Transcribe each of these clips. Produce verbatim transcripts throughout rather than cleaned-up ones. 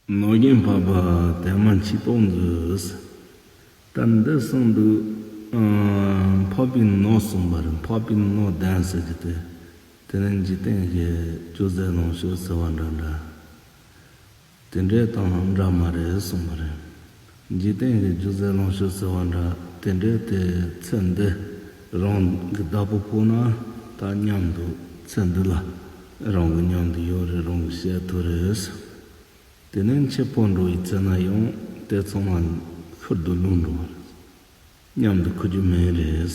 ནོར་རྒྱན་འཕགས་པ་དེ་མ་མཆིས་ཏོག་མཛོད། ད་འདི་གསུངས་འདུག་ཨ། འཕགས་པའི་ནོར་གསུངས་པ་རེད། འཕགས་པའི་ནོར་ལྡན་ཟེར་གྱི་དེ། དེ་ནི་འཇིག་རྟེན་གྱི་སྒྱུ་རྩལ་ལོངས་སྤྱོད་ཟེར་བ་འདྲ་འདྲ། དེ་འདྲའི་དང་འདྲ་མ་རེད་གསུངས་པ་རེད། འཇིག་རྟེན་གྱི་སྒྱུ་རྩལ་ལོངས་སྤྱོད་ཟེར་བ་འདྲ་དེ་འདྲའི་དེ་ཚེ་འདི་རང་གི་བདག་པོ་ཕོག་ན། ད་མཉམ་དུ་ཚེ་འདི་ལ་རང་གི་མཉམ་དུ་ཡོད་རེད། རང་གི་བཤད་ཐུབ་རེད། དེ་ནས་འཆི་འཕོ་འགྲོ་བའི་ཚེ་ན་ཡང་དེ་ཚང་མ་ཤུལ་དུ་ལྷུང་འགྲོ་བ་རེད། མཉམ་དུ་འཁུར་རྒྱུ་མེད་རེད།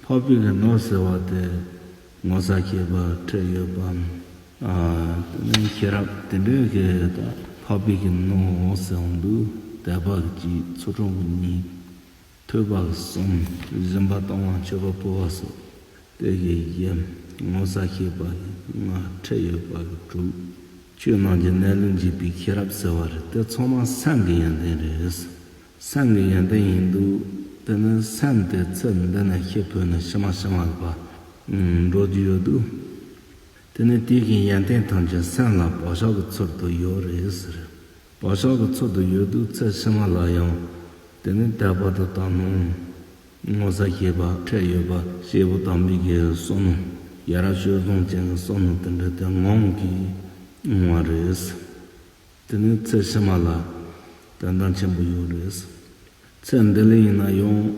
འཕགས་པའི་གི་ནོར་ཟེར་བ་དེ་ངོ་ཚ་ཤེས་པ། ཁྲེལ་ཡོད་པ། ཨ། དེ་ནས་ཤེས་རབ། དེ་འདྲའི་གི་ད་འཕགས་པའི་གི་ནོར་ཟེར་འོང་དུས་དད་པ་གི་གཅིག་ཚུལ་ཁྲིམས་གི་གཉིས། ཐོས་པ་གི་གསུམ། སྦྱིན་པ་གཏོང་བ་མཆོད་པ་ཕུལ་བ་སོགས་དེ་གི་བཞི། ངོ་ཚ་ཤེས་པ་གི་ལྔ། ཁྲེལ་ཡོད་པ་གི་དྲུག་ཆོས་རྣམས་ཀྱི་གནས་ལུགས་འཇིག་པའི་ཤེས་རབ་ཟེར་བ་རེད། དེ་ཚང་མ་སེམས་ཀྱི་ཡོན་ཏན་རེད། སེམས་ཀྱི་ཡོན་ཏན་ཡིན་དུས་དེ་ནི་སེམས་དེ་ཚེ་འདི་ནས་འཆི་འཕོས་ནས་ཕྱི་མ་ཕྱི་མ་གི་བར་འགྲོ་རྒྱུ་ཡོད་དུས། དེ་ནི་དེ་བཞིན་ཡོན་ཏན་ཐམས་ཅད་སེམས་ལ་བག་ཆགས་ཀྱི་ཚུལ་དུ་ཡོད་རེད་ཟེར། བག་ཆགས་ཀྱི་ཚུལ་དུ་ཡོད་དུས་ཚེ་ཕྱི་མ་ལ་ཡང་དེ་ནི་དད་པ་དང་དག་སྣང་། ངོ་ཚ་ཤེས་པ། ཁྲེལ་ཡོད་པ། སྐྱེས་བུ་དམ་པའི་གི་བསོད་ནམས། ཡ་རབས་སྤྱོད་བཟང་ཅན་གྱི་བསོད་ནམས་དེ་འདྲ་དེ་ངང་གིས་འོང་བ་རེད། དེ་ནི་ཚེ་ཕྱི་མ་ལ་དོན་དག་ཆེན་པོ་ཡོད་རེད། ཚེ་འདི་ལ་ཡིན་ན་ཡང་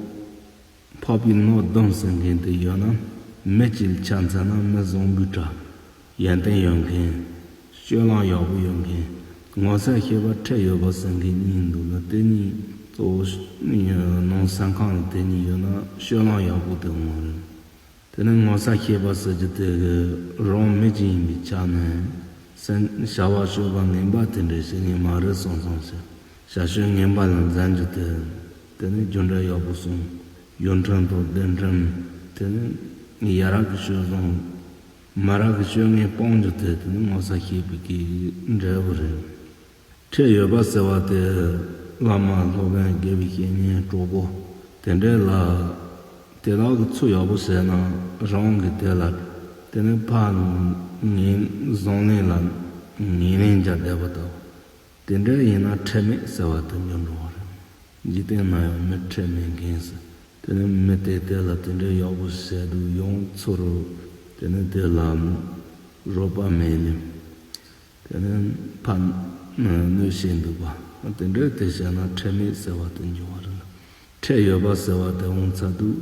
འཕགས་པའི་ནོར་བདུན་ཟེར་མཁན་དེ་ཡོད་ན། མི་གཅིག་ལ་ཆ་མཚོན་ན་མི་བཟང་པོའི་གྲས། ཡོན་ཏན་ཡོད་མཁན། སྤྱོད་ལམ་ཡག་པོ་ཡོད་མཁན། ངོ་ཚ་ཤེས་པ། ཁྲེལ་ཡོད་པ་ཟེར་མཁན་གཉིས་འདུག་ན། དེ་གཉིས་གཙོ་བོ་ནང་སེམས་ཁམས་ལ་དེ་གཉིས་ཡོད་ན་སྤྱོད་ལམ་ཡག་པོ་དེ་འོང་རེད། དེ་ནས་ངོ་ཚ་ཤེས་པ་ཟེར་རྒྱུ་དེ་གི་རང་མི་གཅིག་ཡིན་པའི་ཆ་ནས་སེམས་བྱ་བ་སྤྱོད་པ་ངན་པ་དེ་འདྲ་བྱེད་ངེས་མ་རེད་བསམ་བསམ་ཞིག་བྱ་སྤྱོད་ངན་པ་ལ་འཛིན་རྒྱུ་དེ། དེ་ནས་རྒྱུ་འབྲས་ཡག་པོ་སོང་། ཡོན་ཁྲིམས་དང་གདུང་ཁྲིམས། དེ་ནས་ཡ་རབས་ཀྱི་སྤྱོད་བཟང་། མ་རབས་ཀྱི་སྤྱོད་ངན་སྤོང་རྒྱུ་དེ། དེ་ནི་ངོ་ཚ་ཤེས་པའི་གི་འབྲས་བུ་རེད། ཁྲེལ་ཡོད་པ་ཟེར་བ་དེ་བླ་མ་སློབ་དཔོན་དགེ་བའི་བཤེས་གཉེན་གྲོགས་པོ་དེ་འདྲས་ལ་དེ་དག་གི་ཚུལ་ཡག་པོ་བྱས་ན་རང་གི་དེ་ལ་དེ་ནི་ཕར་ངན་བཟང་ལན་ལ་ངན་ལན་རྒྱག་བསྡད་པ་དང་། དེ་འདྲས་ཡིན་ན་ཁྲེལ་མེད་ཟེར་བ་དེ་འགྱུར་འགྲོ་བ་རེད། འཇིག་རྟེན་ན་ཡང་མི་ཁྲེལ་མེད་མཁན་ཟེར། དེ་ནི་མི་དེ་དེ་ལ་དེ་འདྲས་ཡག་པོ་བྱས་འདུག་ཡོང་ཚུར་དེ་ནི་དེ་ལ་རོགས་པ་མེད་ནས། དེ་ནས་ཕར་གནོད་བྱེད་འདུག་པ། དེ་འདྲའི་དེ་བྱས་ན་ཁྲེལ་མེད་ཟེར་བ་དེ་འབྱུང་བ་རེད། ཁྲེལ་ཡོད་པ་ཟེར་བ་དེ་འོང་ཚར་དུས།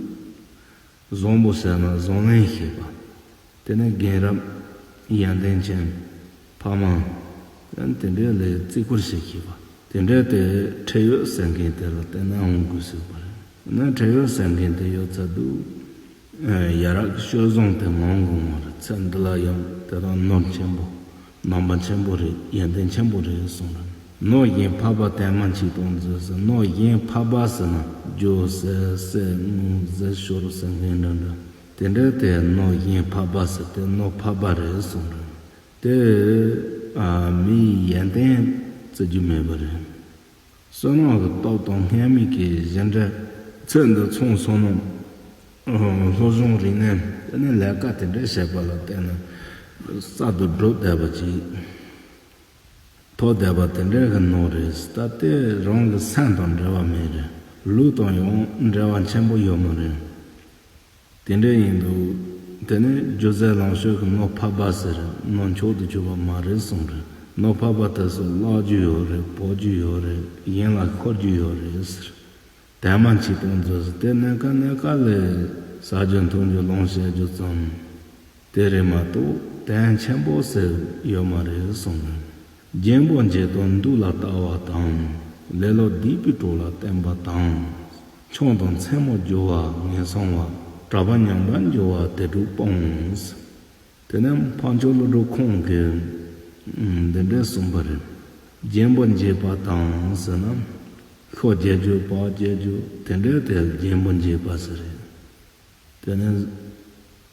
བཟང་པོ་ཟེར་ན་བཟང་ལན་ཤེས་པ། དེ་ནས་རྒན་རབས་ཡོན་ཏན་ཅན་ཕ་མ་དེ་འདྲའི་ལ་བརྩི་བཀུར་བྱེད་ཤེས་པ། དེ་འདྲའི་དེ་ཁྲེལ་ཡོད་ཟེར་མཁན་དེ་ལ་བལྟས་ན་འོང་དགོས་ཟེར་བ་རེད། ན་ཁྲེལ་ཡོད་ཟེར་མཁན་དེ་ཡོད་ཚར་དུས། ཡ་རབས་སྤྱོད་བཟང་དེ་ངང་གིས་འོང་རེད། ཚེ་འདི་ལ་ཡང་དེ་དག་ནོར་ཆེན་པོ། ནང་པ་ཆེན་པོ་རེད། ཡོན་ཏན་ཆེན་པོ་རེད་གསུངས་རེད། ནོར་གཞན་འཕགས་པ་དེ་མ་མཆིས་ཏོག་མཛོད་ཟེར། ནོར་གཞན་འཕགས་པ་ཟེར་ན་རྒྱུ་ཟས་གསེར་དངུལ་གཟི་ཞོར་ཟེར་མཁན་འདྲ་འདྲ། དེ་འདྲ་དེ་ནོར་གཞན་འཕགས་པ་ཟེར་དེ་ནོར་འཕགས་པ་རེད་གསུངས་རེད། དེ་ཨ་མིའི་ཡོན་ཏན་བརྩི་རྒྱུ་མེད་པ་རེད། བསོད་ནམས་ཀྱི་སྟོབས་དང་སྔ་མའི་གི་གཞན་འདྲ། ཚེ་འདི་ཚང་བསོད་ནམས། སློབ་སྦྱོང་རིག་གནས། དེ་ནས་ལས་ཀ་དེ་འདྲ་བྱས་པ་ལ་བརྟེན་ནས་གསར་དུ་སྒྲུབ་བསྡད་པ་ཅིག་ཐོབ་བསྡད་པ་དེ་འདྲ་གི་ནོར་རེད། ད་དེ་རང་གི་སེམས་དང་འབྲེལ་བ་མེད་རེད། ལུས་དང་ཡང་འབྲེལ་བ་ཆེན་པོ་ཡོད་མ་རེད། དེ་འདྲ་ཡིན་དུས། དེ་ནི་སྒྱུ་རྩལ་ལོངས་སྤྱོད་ཀྱི་ནོར་འཕགས་པ་ཟེར། ནོར་མཆོག་ཏུ་གྱུར་པ་མ་རེད་གསུངས་རེད། ནོར་འཕགས་པ་དེ་ཚོ་བརླག་རྒྱུ་ཡོད་རེད། འཕོ་རྒྱུ་ཡོད་རེད། གཞན་ལ་ཤོར་རྒྱུ་ཡོད་རེད་ཟེར། དེ་མ་མཆིས་ཏོག་མཛོད་ཟེར། དེ་གནས་སྐབས་གནས་སྐབས་ལ་ཟ་རྒྱུ་འཐུང་རྒྱུ་ལོངས་སྤྱོད་རྒྱུ་ཙམ། དེ་རེད་མ་གཏོགས་དོན་ཆེན་པོ་ཟེར་ཡོད་མ་རེད་གསུངས་རེད། རྒྱན་པོ་འབྱེད་དང་མདོ་ལ་ལྟ་བ་དང་། ལེ་ལོ་སྡིག་པའི་གྲོགས་ལ་བསྟེན་པ་དང་། ཆང་དང་མཚན་མོ་སྦྱོར་བ་ངན་སོང་བ། གྲྭ་པ་ཉམས་པར་འགྱུར་བ་དེ་དྲུག་སྤོངས། དེ་ནས་འཕགས་མཆོག་ཀླུ་སྒྲུབ་ཁོང་གིས་འདི་འདྲས་གསུངས་པ་རེད། རྒྱན་པོ་འབྱེད་པ་དང་ཟེར་ན། ཤོ་རྒྱག་རྒྱུ་བག་རྒྱག་རྒྱུ་དེ་འདྲས་དེ་རྒྱན་པོ་འབྱེད་པ་ཟེར་རེད། དེ་ནས་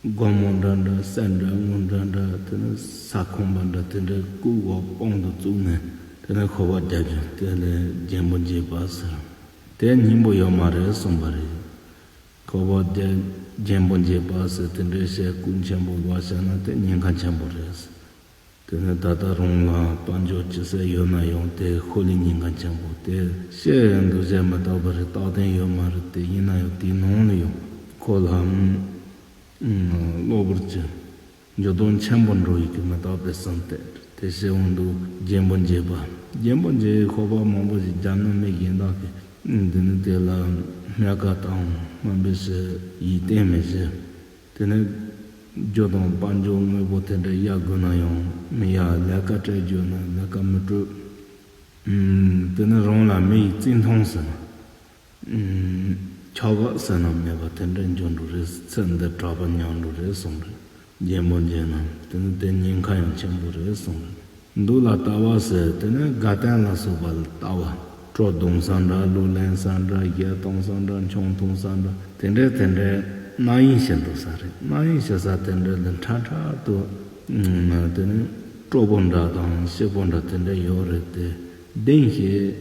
སྒོར་མོ་འདྲ་འདྲ་གསེར་འདྲ་དངུལ་འདྲ་འདྲ། དེ་ནས་ས་ཁོངས་པ་འདྲ་དེ་འདྲ་བཀོལ་བ་དཔང་དུ་བཙུགས་ནས་དེ་ནས་ཤོ་བག་རྒྱག་རྒྱུ་དེ་ལ་རྒྱན་པོ་འབྱེད་པ་ཟེར། དེ་སྙིང་པོ་ཡོད་མ་རེད་གསུངས་པ་རེད། ཤོ་བག་རྒྱག་རྒྱན་པོ་འབྱེད་པ་ཟེར་དེ་འདྲའི་བཤད་སྐུ་ཆེན་པོ་བ་བཤད་ན་དེ་ཉེན་ཁ་ཆེན་པོ་རེད། དེ་ནས་ད་ལྟ་རང་ལ་དཔལ་འབྱོར་ཅི་ཟེར་ཡོད་ན་ཡང་དེ་ཤོ་ལོ་ཀའི་ཉེན་ཁ་ཆེན་པོ་དེ་བཤད་འདུག་བཤད་མི་ཐུབ་པ་རེད། རྟག་བརྟན་ཡོད་མ་རེད། དེ་ཡིན་ན་ཡང་དེའི་ནང་ལ་ཡང་ཁོ་ལ་གློ་བུར་གྱི་འགྱུར་ལྡོག་ཆེན་པོ་འགྲོ་ཡི་གི་མི་རྟག་པའི་སེམས་གཏད་དེ་བཤད་འོང་འདུག་རྒྱལ་པོ་མཇལ་བ། རྒྱལ་པོ་མཇལ་ཁོག་པ་མང་པོ་ཞིག་རྒྱ་ནག་མི་གཞན་དག་གིས་འདི་ནི་དེ་ལ་སྨད་ཀ་དང་དམའ་འབེབས་བྱེད་ཡིད་བརྟན་མི་བྱེད། དེ་ནས་རྒྱུ་དང་དཔལ་འབྱོར་དངོས་པོ་དེ་འདྲ་གཡར་དགོས་ན་ཡང་མི་གཡར། ལས་ཀ་སྤྲད་རྒྱུ་ན་ལས་ཀ་མི་སྤྲོད། དེ་ནས་རང་ལ་མི་ཡི་བརྩི་མཐོང་ཟེར་ན། ཆགས་པ་ཟེར་ན་མེད་པ་དེ་འདྲ་འགྱུར་འགྲོ་རེད། ཚེ་འདི་གྲགས་པ་ཉམས་འགྲོ་རེད་གསུངས་རེད། རྒྱལ་པོ་མཇལ་ན་དེ་ནི་དེ་ཉེན་ཁ་ཡང་ཆེན་པོ་རེད་གསུངས་རེད། མདུན་ལ་ལྟ་བ་ཟེར་དེ་ནི་དགའ་སྟོན་ལ་སོགས་པ་ལ་ལྟ་བ། བྲོ་བརྡུང་ས་འདྲ། གླུ་ལེན་ས་འདྲ། གཞས་གཏོང་ས་འདྲ། ཆང་འཐུང་ས་འདྲ། དེ་འདྲའི་དེ་འདྲའི་རྣམ་གཡེང་བྱེད་འདུག་ས་རེད། རྣམ་གཡེང་བྱེད་ས་དེ་འདྲ་ལ་ཁྲ་ཁྲ་དུ་དེ་ནི་སྤྲོ་པོ་འདྲ་དང་སྐྱིད་པོ་འདྲ་དེ་འདྲ་ཡོད་རེད་དེ། བདེན་ཞེས།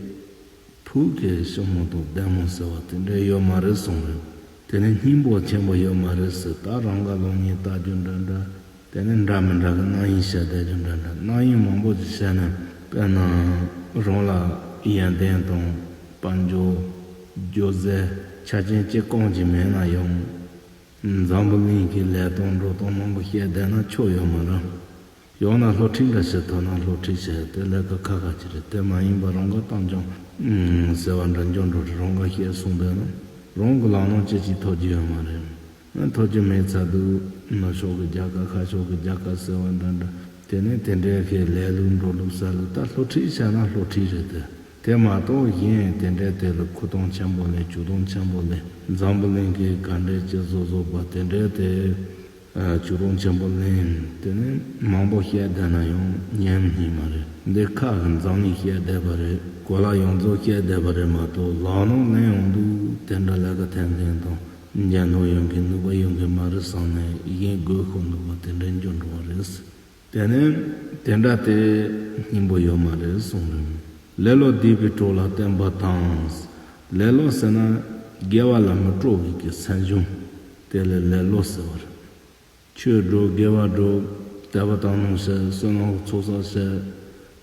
ཕུགས་ཀྱི་ཞི་མོ་དང་བདེ་མོ་ཟེར་བ་དེ་འདྲ་ཡོད་མ་རེད་གསུངས་རེད། དེ་ནས་སྙིང་པོ་ཆེན་པོ་ཡོད་མ་རེད་ཟེར། ད་རང་ག་སློབ་གཉེར་ལྟ་རྒྱུ་འདྲ་འདྲ། དེ་ནས་འདྲ་མི་འདྲ་གི་རྣམ་གཡེང་བྱས་བསྡད་རྒྱུ་འདྲ་འདྲ། རྣམ་གཡེང་མང་པོ་ཞིག་བྱས་ནས་དཔེར་ན་རང་ལ་ཡོན་ཏན་དང་དཔལ་འབྱོར། རྒྱུ་རྫས། ཆ་རྐྱེན་ཅི་གང་ཅི་མེད་ན་ཡང་། འཛམ་བུ་གླིང་གི་ལས་དང་འགྲོ་སྟངས་མང་པོ་བཤད་བསྡད་ན་ཆོ་ཡོད་མ་རེད། ཡང་ན་སློབ་ཁྲིད་འདྲ་བྱེད་ཐུབ་ན་སློབ་ཁྲིད་བྱེད། དེ་ལས་ཀ་ཁག་ཁག་ཅིག་རེད། དེ་མ་ཡིན་པ་རང་ག་གཏམ་རྐྱང་ཟེར་བ་འདྲ་འགྱུར་འགྲོ་རེད། རང་ག་བཤད་གསུངས་བསྡད་ན་རང་གི་ལག་ནང་ཅི་ཅིག་ཐོབ་རྒྱུ་ཡོད་མ་རེད། ཨ་ཐོབ་རྒྱུ་མེད་ཚར་འདུག་ནུབ་ཕྱོགས་ཀྱི་རྒྱལ་ཁབ་ཤར་ཕྱོགས་ཀྱི་རྒྱལ་ཁབ་ཟེར་བ་འདྲ་འདྲ། དེ་ནས་དེ་འདྲའི་གི་ལས་ལུགས་འགྲོ་ལུགས་ཟེར་ལུགས། ད་སློབ་ཁྲིད་བྱས་ན་སློབ་ཁྲིད་རེད་དེ། དེ་མ་གཏོགས་གཞན་དེ་འདྲའི་དེ་ལ་ཁུ་སྟོང་ཆེན་པོ་ལེན། ཇུས་གཏོང་ཆེན་པོ་ལེན། འཛམ་བུ་གླིང་གི་ག་འདྲའི་ཅི་བཟོ་བཟོ་བ་དེ་འདྲའི་དེ་ཇུས་གཏོང་ཆེན་པོ་ལེན། དེ་ནས་མང་པོ་བཤད་བསྡད་ན་ཡང་ཉན་ནི་མ་རེད། འདི་ཁ་གི་འཛམ་གླིང་བཤད་བསྡད་པ་རེད། གོ་ལ་ཡོངས་རྫོགས་བཤད་བསྡད་པ་རེད་མ་གཏོགས་ལག་ནང་ལེན་ཡོང་དུས་དེ་འདྲ་ལས་ཀ་འཐེན་མཁན་དང་འཇོན་ཐང་ཡོད་མཁན་ནུས་པ་ཡོད་མཁན་མ་རེད་བསམ་ནས་གཞན་དགོས་ཤོར་འདུག་པ་དེ་འདྲ་འགྱུར་འགྲོ་བ་རེད། དེ་ནས་དེ་འདྲ་དེ་སྙིང་པོ་ཡོད་མ་རེད་གསུངས་རེད། ལེ་ལོ་སྡིག་པའི་གྲོགས་ལ་བརྟེན་པ་དང་། ལེ་ལོ་ཟེར་ན་དགེ་བ་ལ་མི་སྤྲོ་བའི་གི་སེམས་བྱུང་། དེ་ལ་ལེ་ལོ་ཟེར་བ་རེད། ཆོས་སྒྲུབ། དགེ་བ་སྒྲུབ། དད་པ་དག་སྣང་བྱེད། བསོད་ནམས་ཚོགས་བསགས་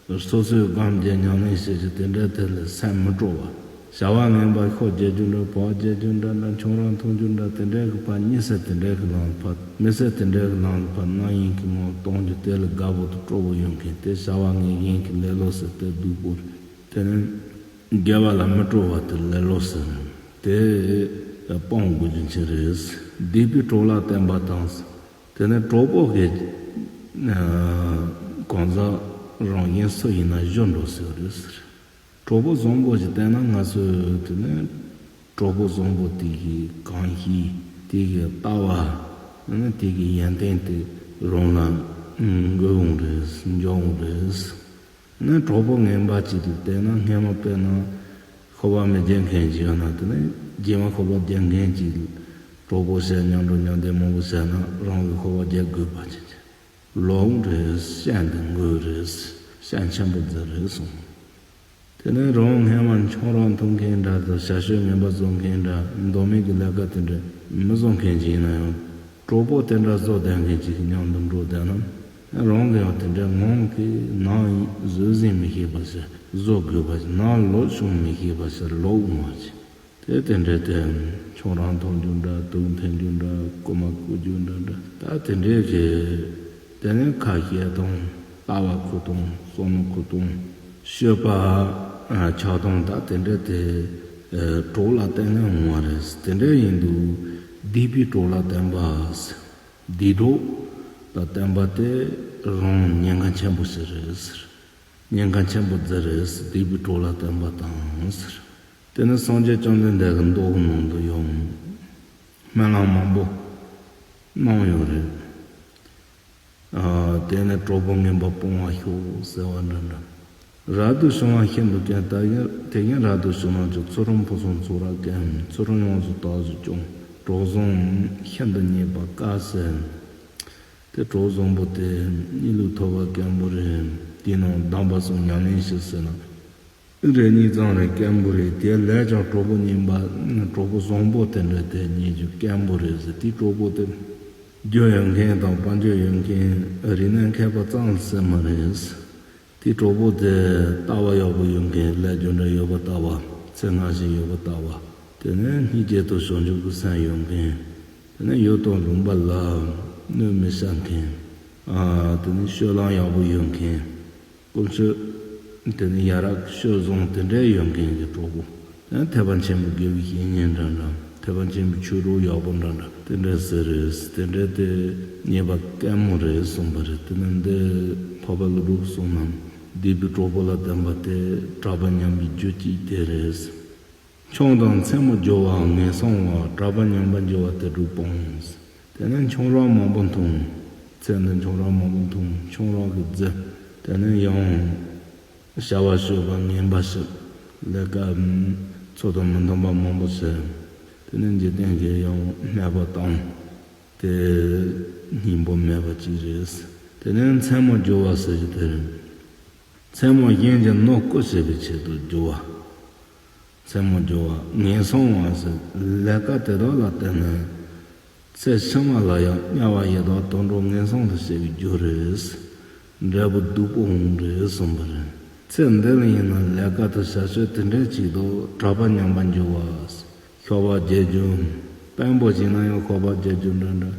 བྱེད། སོ་སོའི་སྒོམ་རྒྱུ་ཉམས་ལེན་བྱེད་རྒྱུ་དེ་འདྲ་དེ་ལ་སེམས་མི་སྤྲོ་བ། བྱ་བ་ངན་པ་ཤོ་རྒྱག་རྒྱུ་འདྲ། བག་རྒྱག་རྒྱུ་འདྲ་འདྲ། ཁྱོང་ར་འཐུང་རྒྱུ་འདྲ། དེ་འདྲའི་གི་ཕར་གཉིད་སད། དེ་འདྲའི་གི་ལམ་ཕར་མི་སད། དེ་འདྲའི་གི་ལམ་ཕར་རྣམ་གཡེང་གི་ངང་གཏོང་རྒྱུ་དེ་ལ་དགའ་པོ་དང་སྤྲོ་པོ་ཡོད་མཁན་དེ་བྱ་བ་ངན་གཞན་གྱི་ལེ་ལོ་ཟེར་དེ་སྡུག་པོ་རེད། དེ་ནི་དགེ་བ་ལ་མི་སྤྲོ་བ་དེ་ལེ་ལོ་ཟེར། དེ་སྤང་དགོས་རྒྱུ་ཅིག་རེད། སྡིག་པའི་གྲོགས་ལ་བརྟེན་པ་དང་། དེ་ནས་གྲོགས་པོ་གི་གང་ཟག་རང་གཞན་སུ་ཡིན་ན་གཞོལ་འགྲོ་སྲིད་པ་རེད་ཟེར། གྲོགས་པོ་བཟང་པོ་ཞིག་བསྟེན་ན་ང་ཚོས་དེ་ནས་གྲོགས་པོ་བཟང་པོ་དེ་གི་གང་ཤེས། དེ་གི་ལྟ་བ། དེ་ནས་དེ་གི་ཡོན་ཏན་དེ་རང་ལ་འགོས་འོང་རེད། འཇོག་འོང་རེད། ནི་གྲོགས་པོ་ངན་པ་ཅིག་ལ་བལྟས་ན་སྔས་མ་དཔེར་ན་ཤོ་བ་མི་རྒྱག་མཁན་ཅིག་ཡོད་ན། དེ་ནི་རྗེས་མ་ཤོ་བ་རྒྱག་མཁན་ཅིག་གྲོགས་པོ་བྱས་མཉམ་འགྲོ་མཉམ་བསྡད་མང་པོ་བྱས་ན་རང་གི་ཤོ་བ་རྒྱག་དགོས་པ་ཅིག་ལོག་འགྲོ། ཤན་དེ་འགོས་རེད། ཤན་ཆེན་པོ་འཛིན་རེད་གསུངས། དེ་ནི་རང་སྔས་མ་ཁྱོང་ར་འཐུང་མཁན་འདྲ་དང་བྱ་སྤྱོད་ངན་པ་བཟོ་མཁན་འདྲ། མདོ་མེད་ཀྱི་ལས་ཀ་དེ་འདྲ་མི་བཟོ་མཁན་ཅིག་ཡིན་ན་ཡང་། གྲོགས་པོ་དེ་འདྲ་བཟོ་བསྡད་མཁན་ཅིག་གི་མཉམ་དུ་འགྲོ་བསྡད་ན། རང་གི་ཡང་དེ་འདྲའི་ངང་གིས་ནང་བཟོད་བསྲན་མི་ཤེས་པ་ཞིག་བཟོ་དགོས་པ་ཞིག་ནང་ལོག་བྱུང་མི་ཤེས་པ་ཞིག་ལོག་འོང་བ་ཞིག་དེ་དེ་འདྲའི་དེ་ཁྱོང་རང་འཐུང་རྒྱུ་འདྲ། དུག་འཐེན་རྒྱུ་འདྲ། རྐུ་མ་རྐུ་རྒྱུ་འདྲ་འདྲ། ད་དེ་འདྲའི་གི་དེ་ནས་ཁ་བཤད་དང་ལྟ་བ་ཁུ་སྟོང་། བསམ་བློ་ཁུ་སྟོང་། སྤྱོད་པ་ཆགས་སྡང་ད་དེ་འདྲ་དེ་གྲོགས་ལ་བརྟེན་ནས་འོང་བ་རེད། དེ་འདྲ་ཡིན་དུས་སྡིག་པའི་གྲོགས་ལ་བརྟེན་པ། སྡིག་གྲོགས་ལ་བརྟེན་པ་དེ་རང་ཉེན་ཁ་ཆེན་པོ་ཞིག་རེད་ཟེར། ཉེན་ཁ་ཆེན་པོ་ཟིག་རེད། སྡིག་པའི་གྲོགས་ལ་བརྟེན་པ་དང་ཟེར། དེ་ནི་སངས་རྒྱས་བཅོམ་ལྡན་འདས་ཀྱི་མདོ་གི་ནང་དུ་ཡང་སྨོན་ལམ་མང་པོ་གནང་ཡོད་རེད། ཨ། དེ་ནས་གྲོགས་པོ་ངན་པ་སྤོང་བར་ཤོག་ཟེར་བ་འདྲ་འདྲ། རབ་ཏུ་བྱུང་བ་ཤིན་ཏུ་དཀོན། ད་ཡིན་དེ་ཡིན། རབ་ཏུ་བྱུང་བ་ཚུལ་ཁྲིམས་ཕུན་སུམ་ཚོགས་པར་བསྐྱང་། ཚུལ་ཁྲིམས་ཡོངས་སུ་དག་པར་སྐྱོང་། གྲོགས་བཟང་ཤིན་ཏུ་རྙེད་པར་དཀའ་ཟེར། དེ་གྲོགས་བཟང་པོ་དེ་གནས་ལུགས་ཐོབ་པ་དཀོན་པོ་རེད། དེའི་ནང་གདམས་པ་སོགས་ཉམས་ལེན་བྱེད་ཟེར་ན། རེ་གཉིས་ཙམ་རེ་དཀོན་པོ་རེད། དེ་ལས་ཀྱང་གྲོགས་པོ་རྙེད་པ། གྲོགས་པོ་བཟང་པོ་དེ་འདྲ་དེ་རྙེད་རྒྱུ་དཀོན་པོ་རེད་ཟེར། དེའི་གྲོགས་པོ་དེ་ རྒྱུ་ཡོད་མཁན་དང་དཔལ་འབྱོར་ཡོད་མཁན་རིག་གནས་མཁས་པ་ཙམ་ཟེར་མ་རེད། དེ་གྲོགས་པོ་དེ་ལྟ་བ་ཡག་པོ་ཡོད་མཁན། ལས་རྒྱུ་འབྲས་ཡོད་པ་ལྟ་བ། ཚེ་སྔ་ཕྱི་ཡོད་པ་ལྟ་བ། དེ་ནས་སྙིང་རྗེ་དང་བྱང་ཆུབ་ཀྱི་སེམས་ཡོད་མཁན། དེ་ནས་ཡུལ་དང་ལུང་པ་ལ་གནོད་མི་བྱ་མཁན། ཨ། དེ་ནས་སྤྱོད་ལམ་ཡག་པོ་ཡོད་མཁན། ཀུན་སྤྱོད་དེ་ནི་ཡ་རབས་སྤྱོད་བཟང་དེ་འདྲའི་ཡོད་མཁན་གྱི་གྲོགས་པོ། ཡང་ཐེག་པ་ཆེན་པོའི་དགེ་བའི་བཤེས་གཉེན་འདྲ་འདྲ། ཐེག་པ་ཆེན་པོའི་ཆོས་གྲོགས་ཡག་པོ་འདྲ་འདྲ་དེ་འདྲ་ཟེར་རེད། དེ་འདྲ་དེ་ཉེས་པ་དཀོན་མོ་རེད་གསུངས་པ་རེད། དེ་ནི་འདི་འཕགས་པ་ཀླུ་སྒྲུབ་གསུངས་ནམ། སྡིག་པའི་གྲོགས་པོ་ལ་བརྟེན་པ་དེ་གྲྭ་པ་ཉམས་པའི་རྒྱུ་གཅིག་དེ་རེད། ཆང་དང་མཚན་མོ་རྒྱུ་བ་ངན་སོང་བ། གྲྭ་པ་ཉམས་པར་འགྱུར་བ་དེ་དྲུག་སྤོངས། དེ་ནས་ཆང་རག་མང་པོ་འཐུང་། ཚེ་འདི་ཆང་རག་མང་པོ་འཐུང་། ཆང་རག་གི་རྫས། དེ་ནས་ཡང་བྱ་བ་སྤྱོད་པ་ངན་པ་བྱེད། ལས་ཀ་ཚོགས་དང་མི་མཐུན་པ་མང་པོ་བྱེད། དེ་ནས་འཇིག་རྟེན་གྱི་ཡང་སྨད་པ་བཏང་། དེ་སྙིང་པོ་མེད་པ་ཅིག་རེད། དེ་ནས་མཚན་མོ་རྒྱུ་བ་ཟེར་གྱི་དེ་རེད། མཚན་མོ་གཞན་གྱི་ནོར་བརྐུ་བྱེད་པའི་ཆེད་དུ་རྒྱུ་བ། མཚན་མོ་རྒྱུ་བ་ངན་སོང་བ་ཟེར། ལས་ཀ་དེ་དག་ལ་བརྟེན་ནས་ཚེ་ཕྱི་མ་ལ་ཡང་དམྱལ་བ་ཡི་དྭགས་དུད་འགྲོ་ངན་སོང་དུ་སྐྱེ་བའི་རྒྱུ་རེད། འབྲས་བུ་སྡུག་པོ་འོང་རེད་གསུངས་པ་རེད། ཚེ་འདི་ལ་ཡིན་ན་ལས་ཀ་དང་བྱ་སྤྱོད་དེ་འདྲའི་ཅིག་དང་གྲྭ་པ་ཉམས་པར་འགྱུར་བ། ཤོ་བག་བརྒྱབ་རྒྱུ། དཔོན་པོ་ཞིག་ན་ཡང་ཤོ་བག་བརྒྱབ་རྒྱུ་འདྲ་འདྲ།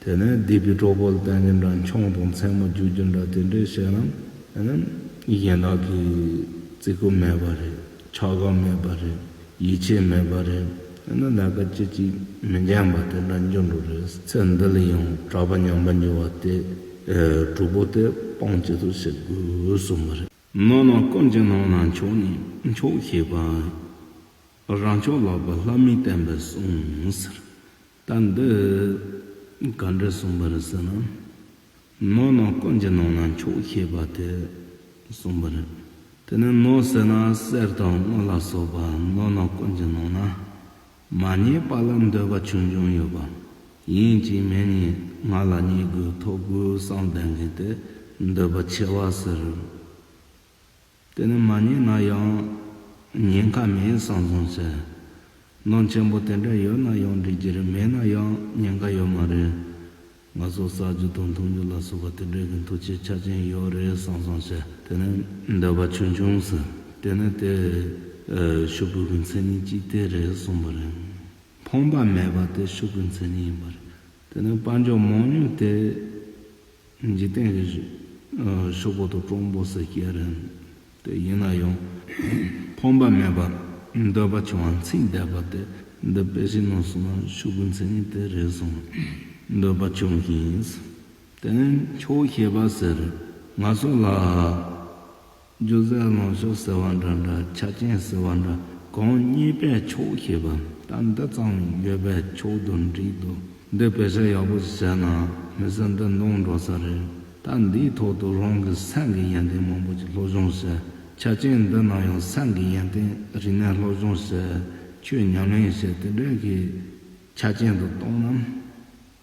དེ་ནས་སྡིག་པའི་གྲོགས་པོ་ལ་བརྟེན་རྒྱུ་འདྲ། ཆང་དང་མཚན་མོ་རྒྱུ་རྒྱུ་འདྲ་དེ་འདྲའི་བྱས་ན། ཨ་ནི་གཞན་དག་གི་བརྩི་བཀུར་མེད་པ་རེད། ཆགས་སྡང་མེད་པ་རེད། ཡིད་ཆེས་མེད་པ་རེད། ཨ་ནི་ལས་ཀ་ཅི་ཅིག་མི་འཇམ་པ་དེ་འདྲ་འགྱུར་འགྲོ་རེད། ཚེ་འདི་ལ་ཡང་གྲྭ་པ་ཉམས་པར་འགྱུར་བ་དེ། ཨ། དྲུག་པོ་དེ་སྤང་བྱེད་དུ་བྱེད་དགོས་གསུངས་པ་རེད། ནོར་རྣམས་ཀུན་གྱི་ནང་ན་མཆོག་ནི་མཆོག་ཤེས་པ། རང་མཆོག་ལགས་པ་ལྷ་མིའི་བསྟན་པའི་གསུང་ཟེར། ད་འདི་ག་འདྲ་གསུངས་པ་རེད་ཟེར་ན། ནོར་རྣམས་ཀུན་གྱི་ནང་ན་མཆོག་ཤེས་པ་དེ་གསུངས་པ་རེད། དེ་ནས་ནོར་ཟེར་ན་གསེར་དང་དངུལ་ལ་སོགས་པ་ནོར་རྣམས་ཀུན་གྱི་ནང་ན། མ་རྙེད་པ་ལ་འདོད་པ་ཆུང་ཆུང་ཡོད་པ། ཡིན་གཅིག་མིན་གཉིས་ང་ལ་རྙེད་དགོས་ཐོབ་དགོས་བསམ་ལྡན་མཁན་དེ་འདོད་པ་ཆེ་བ་ཟེར། དེ་ནི་མ་རྙེད་ན་ཡང་ཉེན་ཁ་མེད་བསམ་བསམ་བྱས། ནོར་ཆེན་པོ་དེ་འདྲ་ཡོད་ན་ཡང་འགྲིག་གི་རེད། མེད་ན་ཡང་ཉེན་ཁ་ཡོད་མ་རེད། ང་ཚོ་བསགས་རྒྱུ་དང་འཐུང་རྒྱུ་ལ་སོགས་པ་དེ་འདྲའི་གི་མཐུ་ཆེ་ཆ་ཅན་ཡོད་རེད་བསམ་བསམ་བྱས། དེ་ནི་འདོད་པ་ཆུང་ཆུང་ཟེར། དེ་ནི་དེ་ཨ་ཕྱུག་པོའི་གི་མཚན་ཉིད་ཅིག་དེ་རེད་གསུངས་པ་རེད། ཕོངས་པ་མེད་པ་དེ་ཕྱུག་པོའི་མཚན་ཉིད་ཡིན་པ་རེད། དེ་ནི་དཔལ་འབྱོར་མང་ཉུང་དེ་འཇིག་རྟེན་གྱི་ཕྱུག་པོ་དང་གྲུང་པོ་ཟེར་སྐད་རེད། དེ་ཡིན་ན་ཡང་ཕོངས་པ་མེད་པ། འདོད་པ་ཆུང་བ། མཚན་ལྡན་པ་དེ་འདི་དཔེ་བཞིན་ནོ་གསུངས་ན་ཕྱུག་པོའི་མཚན་ཉིད་དེ་རེད་གསུངས། འདོད་པ་ཆུང་ཞིང་། དེ་ནི་མཆོག་ཤེས་པ་ཟེར། ང་ཚོ་ལ་རྒྱུ་རྫས་ལོངས་སྤྱོད་ཟེར་བ་འདྲ་འདྲ། ཆ་རྐྱེན་ཟེར་བ་འདྲ། གང་རྙེད་པས་མཆོག་ཤེས་པ། ད་འདི་ཙམ་ཡོད་པས་མཆོག་ཏུ་འགྲིག་འདུག་འདི་བེད་སྤྱོད་ཡག་པོ་ཞིག་བྱས་ན་མི་ཚེ་འདི་འདོང་འགྲོ་ས་རེད། ད་འདིའི་ཐོག་ཏུ་རང་གི་སེམས་ཀྱི་ཡོན་ཏན་མང་པོ་ཞིག་སློབ་སྦྱོང་བྱས། ཆ་རྐྱེན་འདི་ནང་ཡང་སེམས་ཀྱི་ཡོན་ཏན། རིག་གནས་སློབ་སྦྱོང་བྱས། ཆོས་ཉམས་ལེན་བྱས། དེ་འདྲའི་གི་ཆ་རྐྱེན་དུ་བཏང་ན།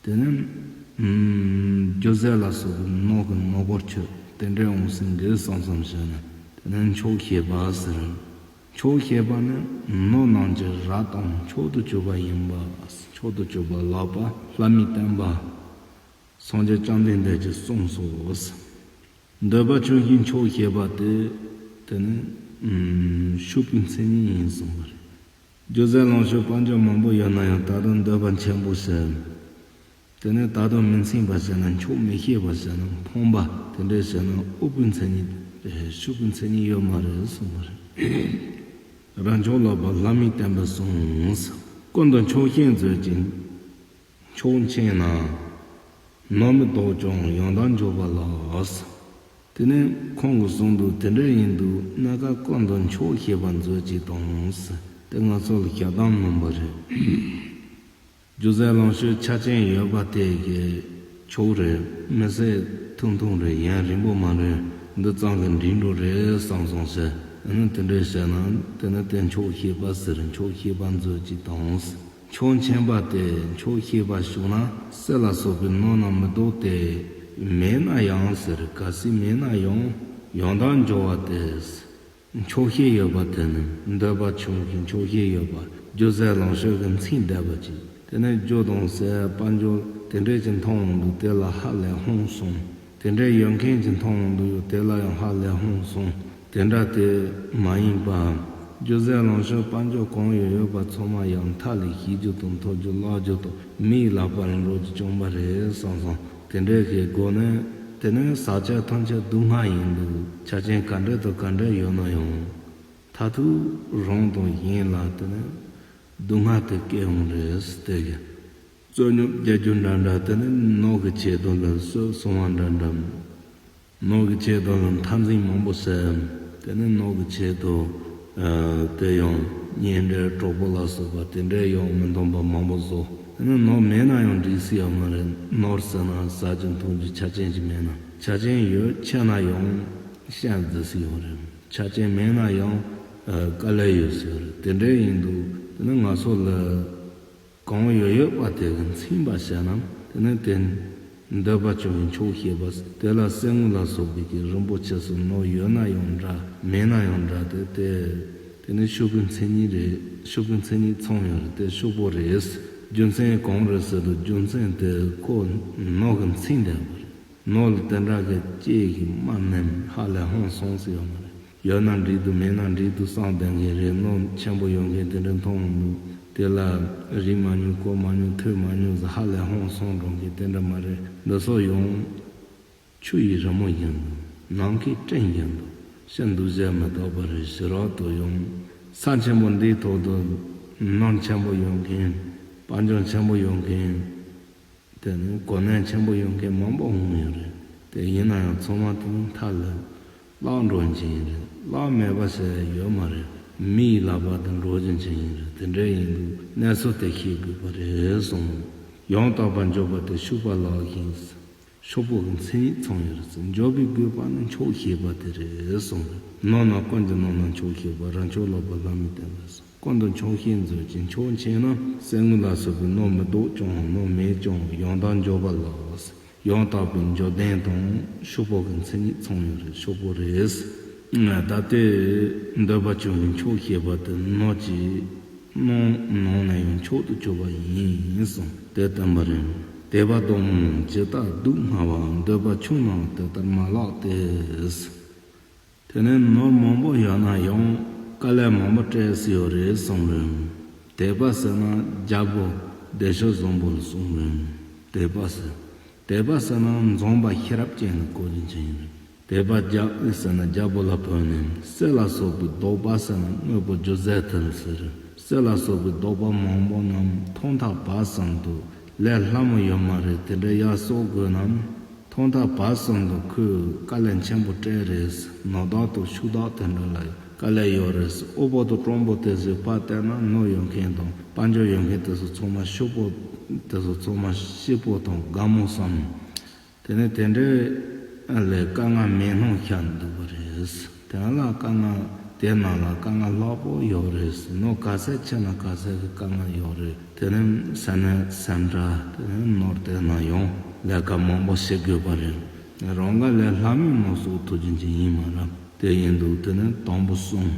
དེ་ནི་ཨུམ། རྒྱུ་རྫས་ལ་སོགས་པའི་ནོར་གྱི་ནོར་བུར་གྱུར། དེ་འདྲའི་འོང་ཟིན་གྱི་བསམ་བསམ་བྱས་ན་དེ་ནི་མཆོག་ཤེས་པ་ཟེར། མཆོག་ཤེས་པ་ནི་ནོར་རྣམས་ཀྱི་རབ་དང་མཆོག་ཏུ་གྱུར་པ་ཡིན་པ། མཆོག་ཏུ་གྱུར་པ་ལགས་པ་ལྷ་མིའི་བསྟན་པ། སངས་རྒྱས་བཅོམ་ལྡན་འདས་ཀྱིས་གསུངས་སོ། འདོད་པ་ཆུང་ཞིང་མཆོག་ཤེས་པ་དེ། དེ་ནི་ཨུམ། ཕྱུག་པོའི་མཚན་ཉིད་ཡིན་གསུངས་པ་རེད། རྒྱུ་རྫས་ལོངས་སྤྱོད་དཔལ་འབྱོར་མང་པོ་ཡོད་ན་ཡང་ད་དུང་འདོད་པ་ཆེན་པོ་བྱས། དེ་ནས་ད་དུང་མི་ཚིམ་པ་བྱས་ན། མཆོག་མི་ཤེས་པ་བྱས་ན། ཕོངས་པ་དེ་འདྲ་བྱས་ན་ཨུཏྤལ་མཚན་ཉིད་རེད། ཕྱུག་པོའི་མཚན་ཉིད་ཡོད་མ་རེད་གསུངས་པ་རེད། རང་མཆོག་ལགས་པ་ལྷ་མིའི་བསྟན་པའི་གསུང་། ཀུན་ཏུ་མཆོག་ཤེས་མཛོད་ཅིག་མཆོག་མཁྱེན་ན། ནོར་མི་ལྡོག་ཀྱང་ཡང་དག་འབྱོར་པ་ལགས། དེ་ནས་ཁོང་གིས་གསུངས་འདུག་དེ་འདྲ་ཡིན་དུས་སྣ་ཁ་ཀུན་ཏུ་མཆོག་ཤེས་པ་མཛོད་ཅིག་དང་ཟེར། དེ་ང་ཚོ་ལ་ཞལ་གདམས་གནང་བ་རེད། རྒྱུ་རྫས་ལོངས་སྤྱོད་ཆ་རྐྱེན་ཡོད་པ་དེ་གི་མཆོག་རེད། མི་ཚེ་ཐུང་ཐུང་རེད། ཡུན་རིང་པོ་མ་རེད། འདི་ཙམ་གི་འགྲིག་འགྲོ་རེད་བསམ་སོང་ཟེར། ཨ་ནི་དེ་འདྲ་བྱས་ན་དེ་ནི་དེ་མཆོག་ཤེས་པ་ཟེར། མཆོག་ཤེས་པ་མཛོད་ཅིག་དང་ཟེར། མཆོག་མཁྱེན་པ་དེ་མཆོག་ཤེས་པ་ཞུགས་ན་གསེར་ལ་སོགས་པའི་ནོར་རྣམས་མི་ལྡོག་སྟེ། མེད་ན་ཡང་ཟེར། གལ་སྲིད་མེད་ན་ཡང་ཡང་དག་འབྱོར་བ་སྟེ། མཆོག་ཤེས་ཡོད་པ་དེ་ནི་འདོད་པ་ཆུང་ཞིང་མཆོག་ཤེས་ཡོད་པ། རྒྱུ་རྫས་ལོངས་སྤྱོད་ཀྱི་མཚན་ལྡན་པ་ཅིག་དེ་ནས་རྒྱུ་དང་ཟས་དཔལ་འབྱོར་ དེ་འདྲས་ཀྱི་མཐོང་འོང་དུས་དེ་ལ་ཧ་ལས་ཧོང་སོང་། དེ་འདྲས་ཡོད་མཁན་གྱི་མཐོང་འོང་དུས་ཡོད་དེ་ལ་ཡང་ཧ་ལས་ཧོང་སོང་། དེ་འདྲ་དེ་མ་ཡིན་པ། རྒྱུ་རྫས་ལོངས་སྤྱོད་དཔལ་འབྱོར་གང་ཡོད་ཡོད་པ་ཚང་མ་ཡང་མཐའ་ལས་བཤིག་རྒྱུ་དང་འཐོར་རྒྱུ་བརླག་རྒྱུ་དང་མིའི་ལག་པར་འགྲོ་རྒྱུ་བྱུང་བ་རེད་བསམ་སོང་། དེ་འདྲས་ཀྱི་སྒོ་ནས་དེ་ནས་ཟག་བཅས་ཐམས་ཅད་སྡུག་བསྔལ་ཡིན་དུས་ཆ་རྐྱེན་ག་འདྲས་དང་ག་འདྲས་ཡོད་ན་ཡང་མཐར་ཐུག་རང་དང་གཞན་ལ་དེ་ནས་སྡུག་བསྔལ་དེ་སྐྱེ་འོང་རེད་དེ་གི། བསོད་སྙོམས་རྒྱག་རྒྱུ་འདྲ་འདྲ། དེ་ནི་ནོར་གྱི་ཆེད་དུ་ལ་སྲོལ་སྲུང་བ་འདྲ་འདྲ། ནོར་གྱི་ཆེད་དུ་ལ་འཐབ་འཛིང་མང་པོ་བྱས། དེ་ནི་ནོར་གྱི་ཆེད་དུ་ཨ་དེ་ཡང་གཉེན་འབྲེལ་གྲོགས་པོ་ལ་སོགས་པ་དེ་འདྲའི་ཡང་མི་འདང་པ་མང་པོ་བཟོ། དེ་ནི་ནོར་མེད་ན་ཡང་འགྲིག་སྲིད་ཡོད་མ་རེད། ནོར་ཟེར་ན་ཟ་རྒྱུ་འཐུང་རྒྱུ་ཆ་རྐྱེན་ཅིག་མེད་ན། ཆ་རྐྱེན་ཡོད་ཆེ་ན་ཡང་ཤན་རྫི་སྲིད་ཡོད་རེད། ཆ་རྐྱེན་མེད་ན་ཡང་ཨ་དཀའ་ལས་ཡོད་སྲིད་ཡོད་རེད། དེ་འདྲའི་ཡིན་དུས་དེ་ནི་ང་ཚོ་ལ། གང་ཡོད་ཡོད་པ་དེ་གི་འཚིང་བ་བྱས་ན་དེ་ནི་དེ་འདོད་པ་ཆུང་བའི་ཆོག་ཤེས་པ། དེ་ལ་གསེར་དངུལ་ལ་སོགས་པའི་གི་རིན་པོ་ཆེ་སོགས་ནོར་ཡོད་ན་ཡང་འདྲ་མེད་ན་ཡང་འདྲ། དེ་དེ་དེ་ནི་ཕྱུག་པོའི་མཚན་ཉིད་རེད། ཕྱུག་པོའི་མཚན་ཉིད་ཚང་ཡོད་རེད། དེ་ཕྱུག་པོ་རེད། རྒྱུ་མཚན་གང་རེད་ཟེར་དུས་རྒྱུ་མཚན་དེ་ཁོ་ནོར་གི་འཚིང་བསྡད་པ་རེད། ནོར་ལ་དེ་འདྲ་གི་སྐྱེས་ཀྱི་དམའ་ནེམ་ཧ་ལས་ཧང་སངས་སུ་ཡོད་མ་རེད། ཡོད་ན་འགྲིག་འདུག་མེད་ན་འགྲིག་འདུག་བསམ་བསྡད་མཁན་རེད། ནོར་ཆེན་པོ་ཡོད་མཁན་དེ་འདྲ་མཐོང་འདུག་དེ་ལ་རིག་མ་མྱོང་གོ་མ་མྱོང་ཐོས་མ་མྱོང་ཟེར་ཧ་ལས་ཧང་སངས་འགྲོ་མཁན་དེ་འདྲ་མ་རེད། འདི་ཚོ་ཡང་ཆུ་ཡི་རི་མོ་བཞིན་འདུག་ནམ་མཁའི་སྤྲིན་བཞིན་འདུག་ཤིན་ཏུ་བཞད་མི་དག་པ་རེད། ཞི་རག་ཏུ་ཡང་ས་ཆེན་པོ་འདིའི་ཐོག་ཏུ་ནོར་ཆེན་པོ་ཡོད་མཁན་དཔལ་འབྱོར་ཆེན་པོ་ཡོད་མཁན། དེ་ནི་གོ་གནས་ཆེན་པོ་ཡོད་མཁན་མང་པོ་འོང་ཡོད་རེད། དེ་ཡིན་ན་ཡང་ཚང་མ་དེ་ནི་མཐའ་ལ་བརླག་འགྲོ་བཞིན་རེད། བརླག་མེད་པ་ཟེར་ཡ་ཡོད་མ་རེད། མི་ཡི་ལག་པ་དུ་འགྲོ་བཞིན་ཡིན་རེད། དེ་འདྲ་ཡིན་དུས་གནས་ཚུལ་དེ་ཤེས་དགོས་པ་རེད་གསུངས། ཡང་དག་པར་འཇོག་པ་དེ་ཕྱུག་པ་ལག་བཞིན། ཕྱུག་པོ་གི་མཚན་ཉིད་ཚང་ཡོད་རེད། འཇོག་པའི་དགོས་པ་ནི་ཆོག་ཤེས་པ་དེ་རེད་གསུངས་རེད། ནོར་ན་ཀུན་གྱི་ནོར་ན་ཆོག་ཤེས་པ། རང་ཕྱོགས་ལོག་པ་ལྷ་མིའི་བསྟན་པ་སོགས། ཀུན་ཏུ་ཆོག་ཤེས་མཛོད་ཅིང་ཆོག་མཆིས་ན། གསེར་དངུལ་ལ་སོགས་པའི་ནོར་མི་ལྡོག་ཀྱང་ནོར་མེད་ཀྱང་ཡང་དག་འཇོག་པ་ལགས། ཡང་དག་པའི་འཇོག་ལྡན་དང་ཕྱུག་པོ་གི་མཚན་ཉིད་ཚང་ཡོད་རེད། ཕྱུག་པོ་རེད། ད་ལྟའི་འདོད་པ་ཆུང་བའི་ཆོག་ཤེས་པ་དེ་ནོར་གྱི་ནང་ནང་ནས་ཡང་མཆོག་ཏུ་གྱུར་པ་ཡིན་གསུངས་ཏེ་བསྟན་པ་རེད། དད་པ་སྡོམ་ཇི་ལྟར་སྡུག་བསྔལ་བ། འདོད་པ་ཆུང་རྣམས་དེ་ལྟར་མ་ལགས་ཏེ། དེ་ནས་ནོར་མང་པོ་ཡོད་ན་ཡང་དཀའ་ལས་མང་པོ་སྤྲད་སྲིད་ཡོད་རེད་གསུངས་རེད། དད་པ་ཟེར་ན་རྒྱལ་པོ་བདེ་གཤེགས་བཟང་པོ་ལ་གསུངས་རེད། དད་པ་ཟེར། དད་པ་ཟེར་ན་འཛོམས་པ་ཤེས་རབ་ཅན་ལ་གོ་རྒྱུ་ཅན་ཡིན་རེད། དད་པ་རྒྱ་ཟེར་ན་རྒྱལ་པོ་ལ་བོས་ནས། གསེར་ལ་སོགས་པའི་བདོག་པ་ཟེར་ན་དངོས་པོ་རྒྱུ་རྫས་དེ་ལ་ཟེར། གསེར་ལ་སོགས་པའི་བདོག་པ་མང་པོ་རྣམས་ཐོག་མཐའ་བར་གསུམ་དུ་ལས་སླ་མོ་ཡོད་མ་རེད། དེ་འདྲ་ཡར་གསོག་དགོས་ན། ཐོག་མཐའ་བར་གསུམ་དུ་ཁོས་དཀའ་ལས་ཆེན་པོ་སྤྲད་རེད། ནོར་བདག་དང་ཕྱུག་བདག་དེ་འདྲ་ལ་དཀའ་ལས་ཡོད་རེད། དབུལ་པོ་དང་གྲོང་པོ་དེ་ཚོས་ཕར་བལྟས་ན་ནོར་ཡོད་མཁན་དང་དཔལ་འབྱོར་ཡོད་མཁན་དེ་ཚོ་ཚང་མ་ཕྱུག་པོ། དེ་ཚོ་ཚང་མ་སྐྱིད་པོ་དང་དགའ་མོ་བསམ། དེ་ནས་དེ་འདྲའི་ལས་དཀའ་ངལ་མེད་སྣང་ཤར་འདུག་པ་རེད། དེ་ལ་དཀའ་ངལ་དེ་ནང་ལ་དཀའ་ངལ་ལྷག་པོ་ཡོད་རེད། ནོར་ག་ཚད་ཆེ་ན་ག་ཚད་ཀྱི་དཀའ་ངལ་ཡོད་རེད། དེ་ནས་ས་གནས་སེམས་ཁྲལ། དེ་ནས་ནོར་དེ་ན་ཡང་ལས་ཀ་མང་པོ་བྱེད་དགོས་པ་རེད། རང་ག་ལས་སླ་མོའི་ནོར་གསོག་ཐུབ་རྒྱུ་ཅིག་ཡིན་མ་རེད། དེ་ཡིན་དུས་དེ་ནས་དང་པོ་གསུམ།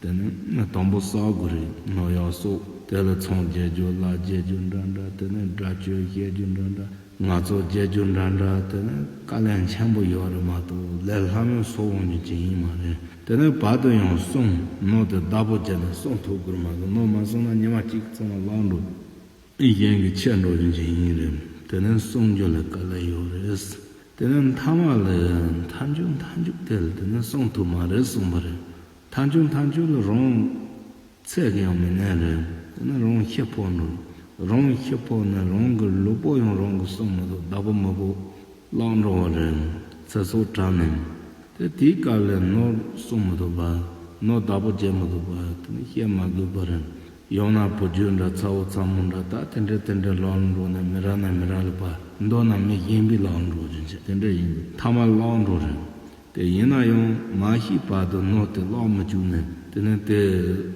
དེ་ནས་དང་པོ་བསག་དགོས་རེད། ནོར་ཡག་གསོག་དེ་ལ་ཚོང་རྒྱག་རྒྱུ་ལཱ་རྒྱག་རྒྱུ་འདྲ་འདྲ། དེ་ནས་སྒྲ་སྤྱོད་བཤད་རྒྱུ་འདྲ་འདྲ། ང་ཚོ་རྒྱལ་རྒྱུ་འདྲ་འདྲ་དེ་ནི་དཀའ་ལས་ཆེན་པོ་ཡོད་རེད་མ་གཏོགས་ལས་སླ་མོའི་སོ་འོང་རྒྱུ་ཅིག་ཡིན་མ་རེད། དེ་ནི་བར་དུ་ཡང་གསུམ། ནོར་དེ་བདག་པོ་བྱས་ནས་གསོག་ཐུབ་དགོས་མ་གཏོགས་ནོར་མ་གསོག་ན་ཉི་མ་གཅིག་ཚང་མ་བརླག་འགྲོ། གཞན་གྱི་ཆད་འགྲོ་རྒྱུ་ཅིག་ཡིན་རེད། དེ་ནི་གསོག་རྒྱུ་ལ་དཀའ་ལས་ཡོད་རེད། དེ་ནི་མཐའ་མ་ལ་མཐའ་མཇུག་མཐའ་མཇུག་དེ་ལ་དེ་ནི་གསོག་ཐུབ་མ་རེད་གསུངས་པ་རེད། མཐའ་མཇུག་མཐའ་མཇུག་ལ་རང་ཚད་ཀྱི་ཡང་མི་གནས་རེད། དེ་ནི་རང་ཤི་ཕོ་འགྲོ། རང་ཤི་ཕོ་ནས་རང་གི་ལུས་པོ་ཡང་རང་གིས་གསོ་མི་ཐུབ། བདག་པོ་མེད་པོ་བརླག་འགྲོ་བ་རེད། ཚེ་སྲོག་བྲལ་ནས། དེ་དེའི་སྐབས་ལ་ནོར་གསོ་མི་ཐུབ་པ། ནོར་བདག་པོ་བྱེད་མི་ཐུབ་པ་དེ་ནི་བཤད་མ་དགོས་པ་རེད། ཡང་ན་བུ་རྒྱུད་འདྲ་ཚ་བོ་ཚ་མོ་འདྲ་ད་དེ་འདྲ་དེ་འདྲ་ལོག་འགྲོ་ནས་མི་ར་ན་མི་ར་ལ་པ་མདོ་ན་མི་གཞན་པའི་ལོག་འགྲོ་རྒྱུ་ཅིག་དེ་འདྲ་ཡིན་དུས་མཐའ་མ་བརླག་འགྲོ་རེད། དེ་ཡིན་ན་ཡང་མ་ཤི་བར་དུ་ནོར་དེ་བརླག་མི་བཅུག་ནས་དེ་ནས་དེ་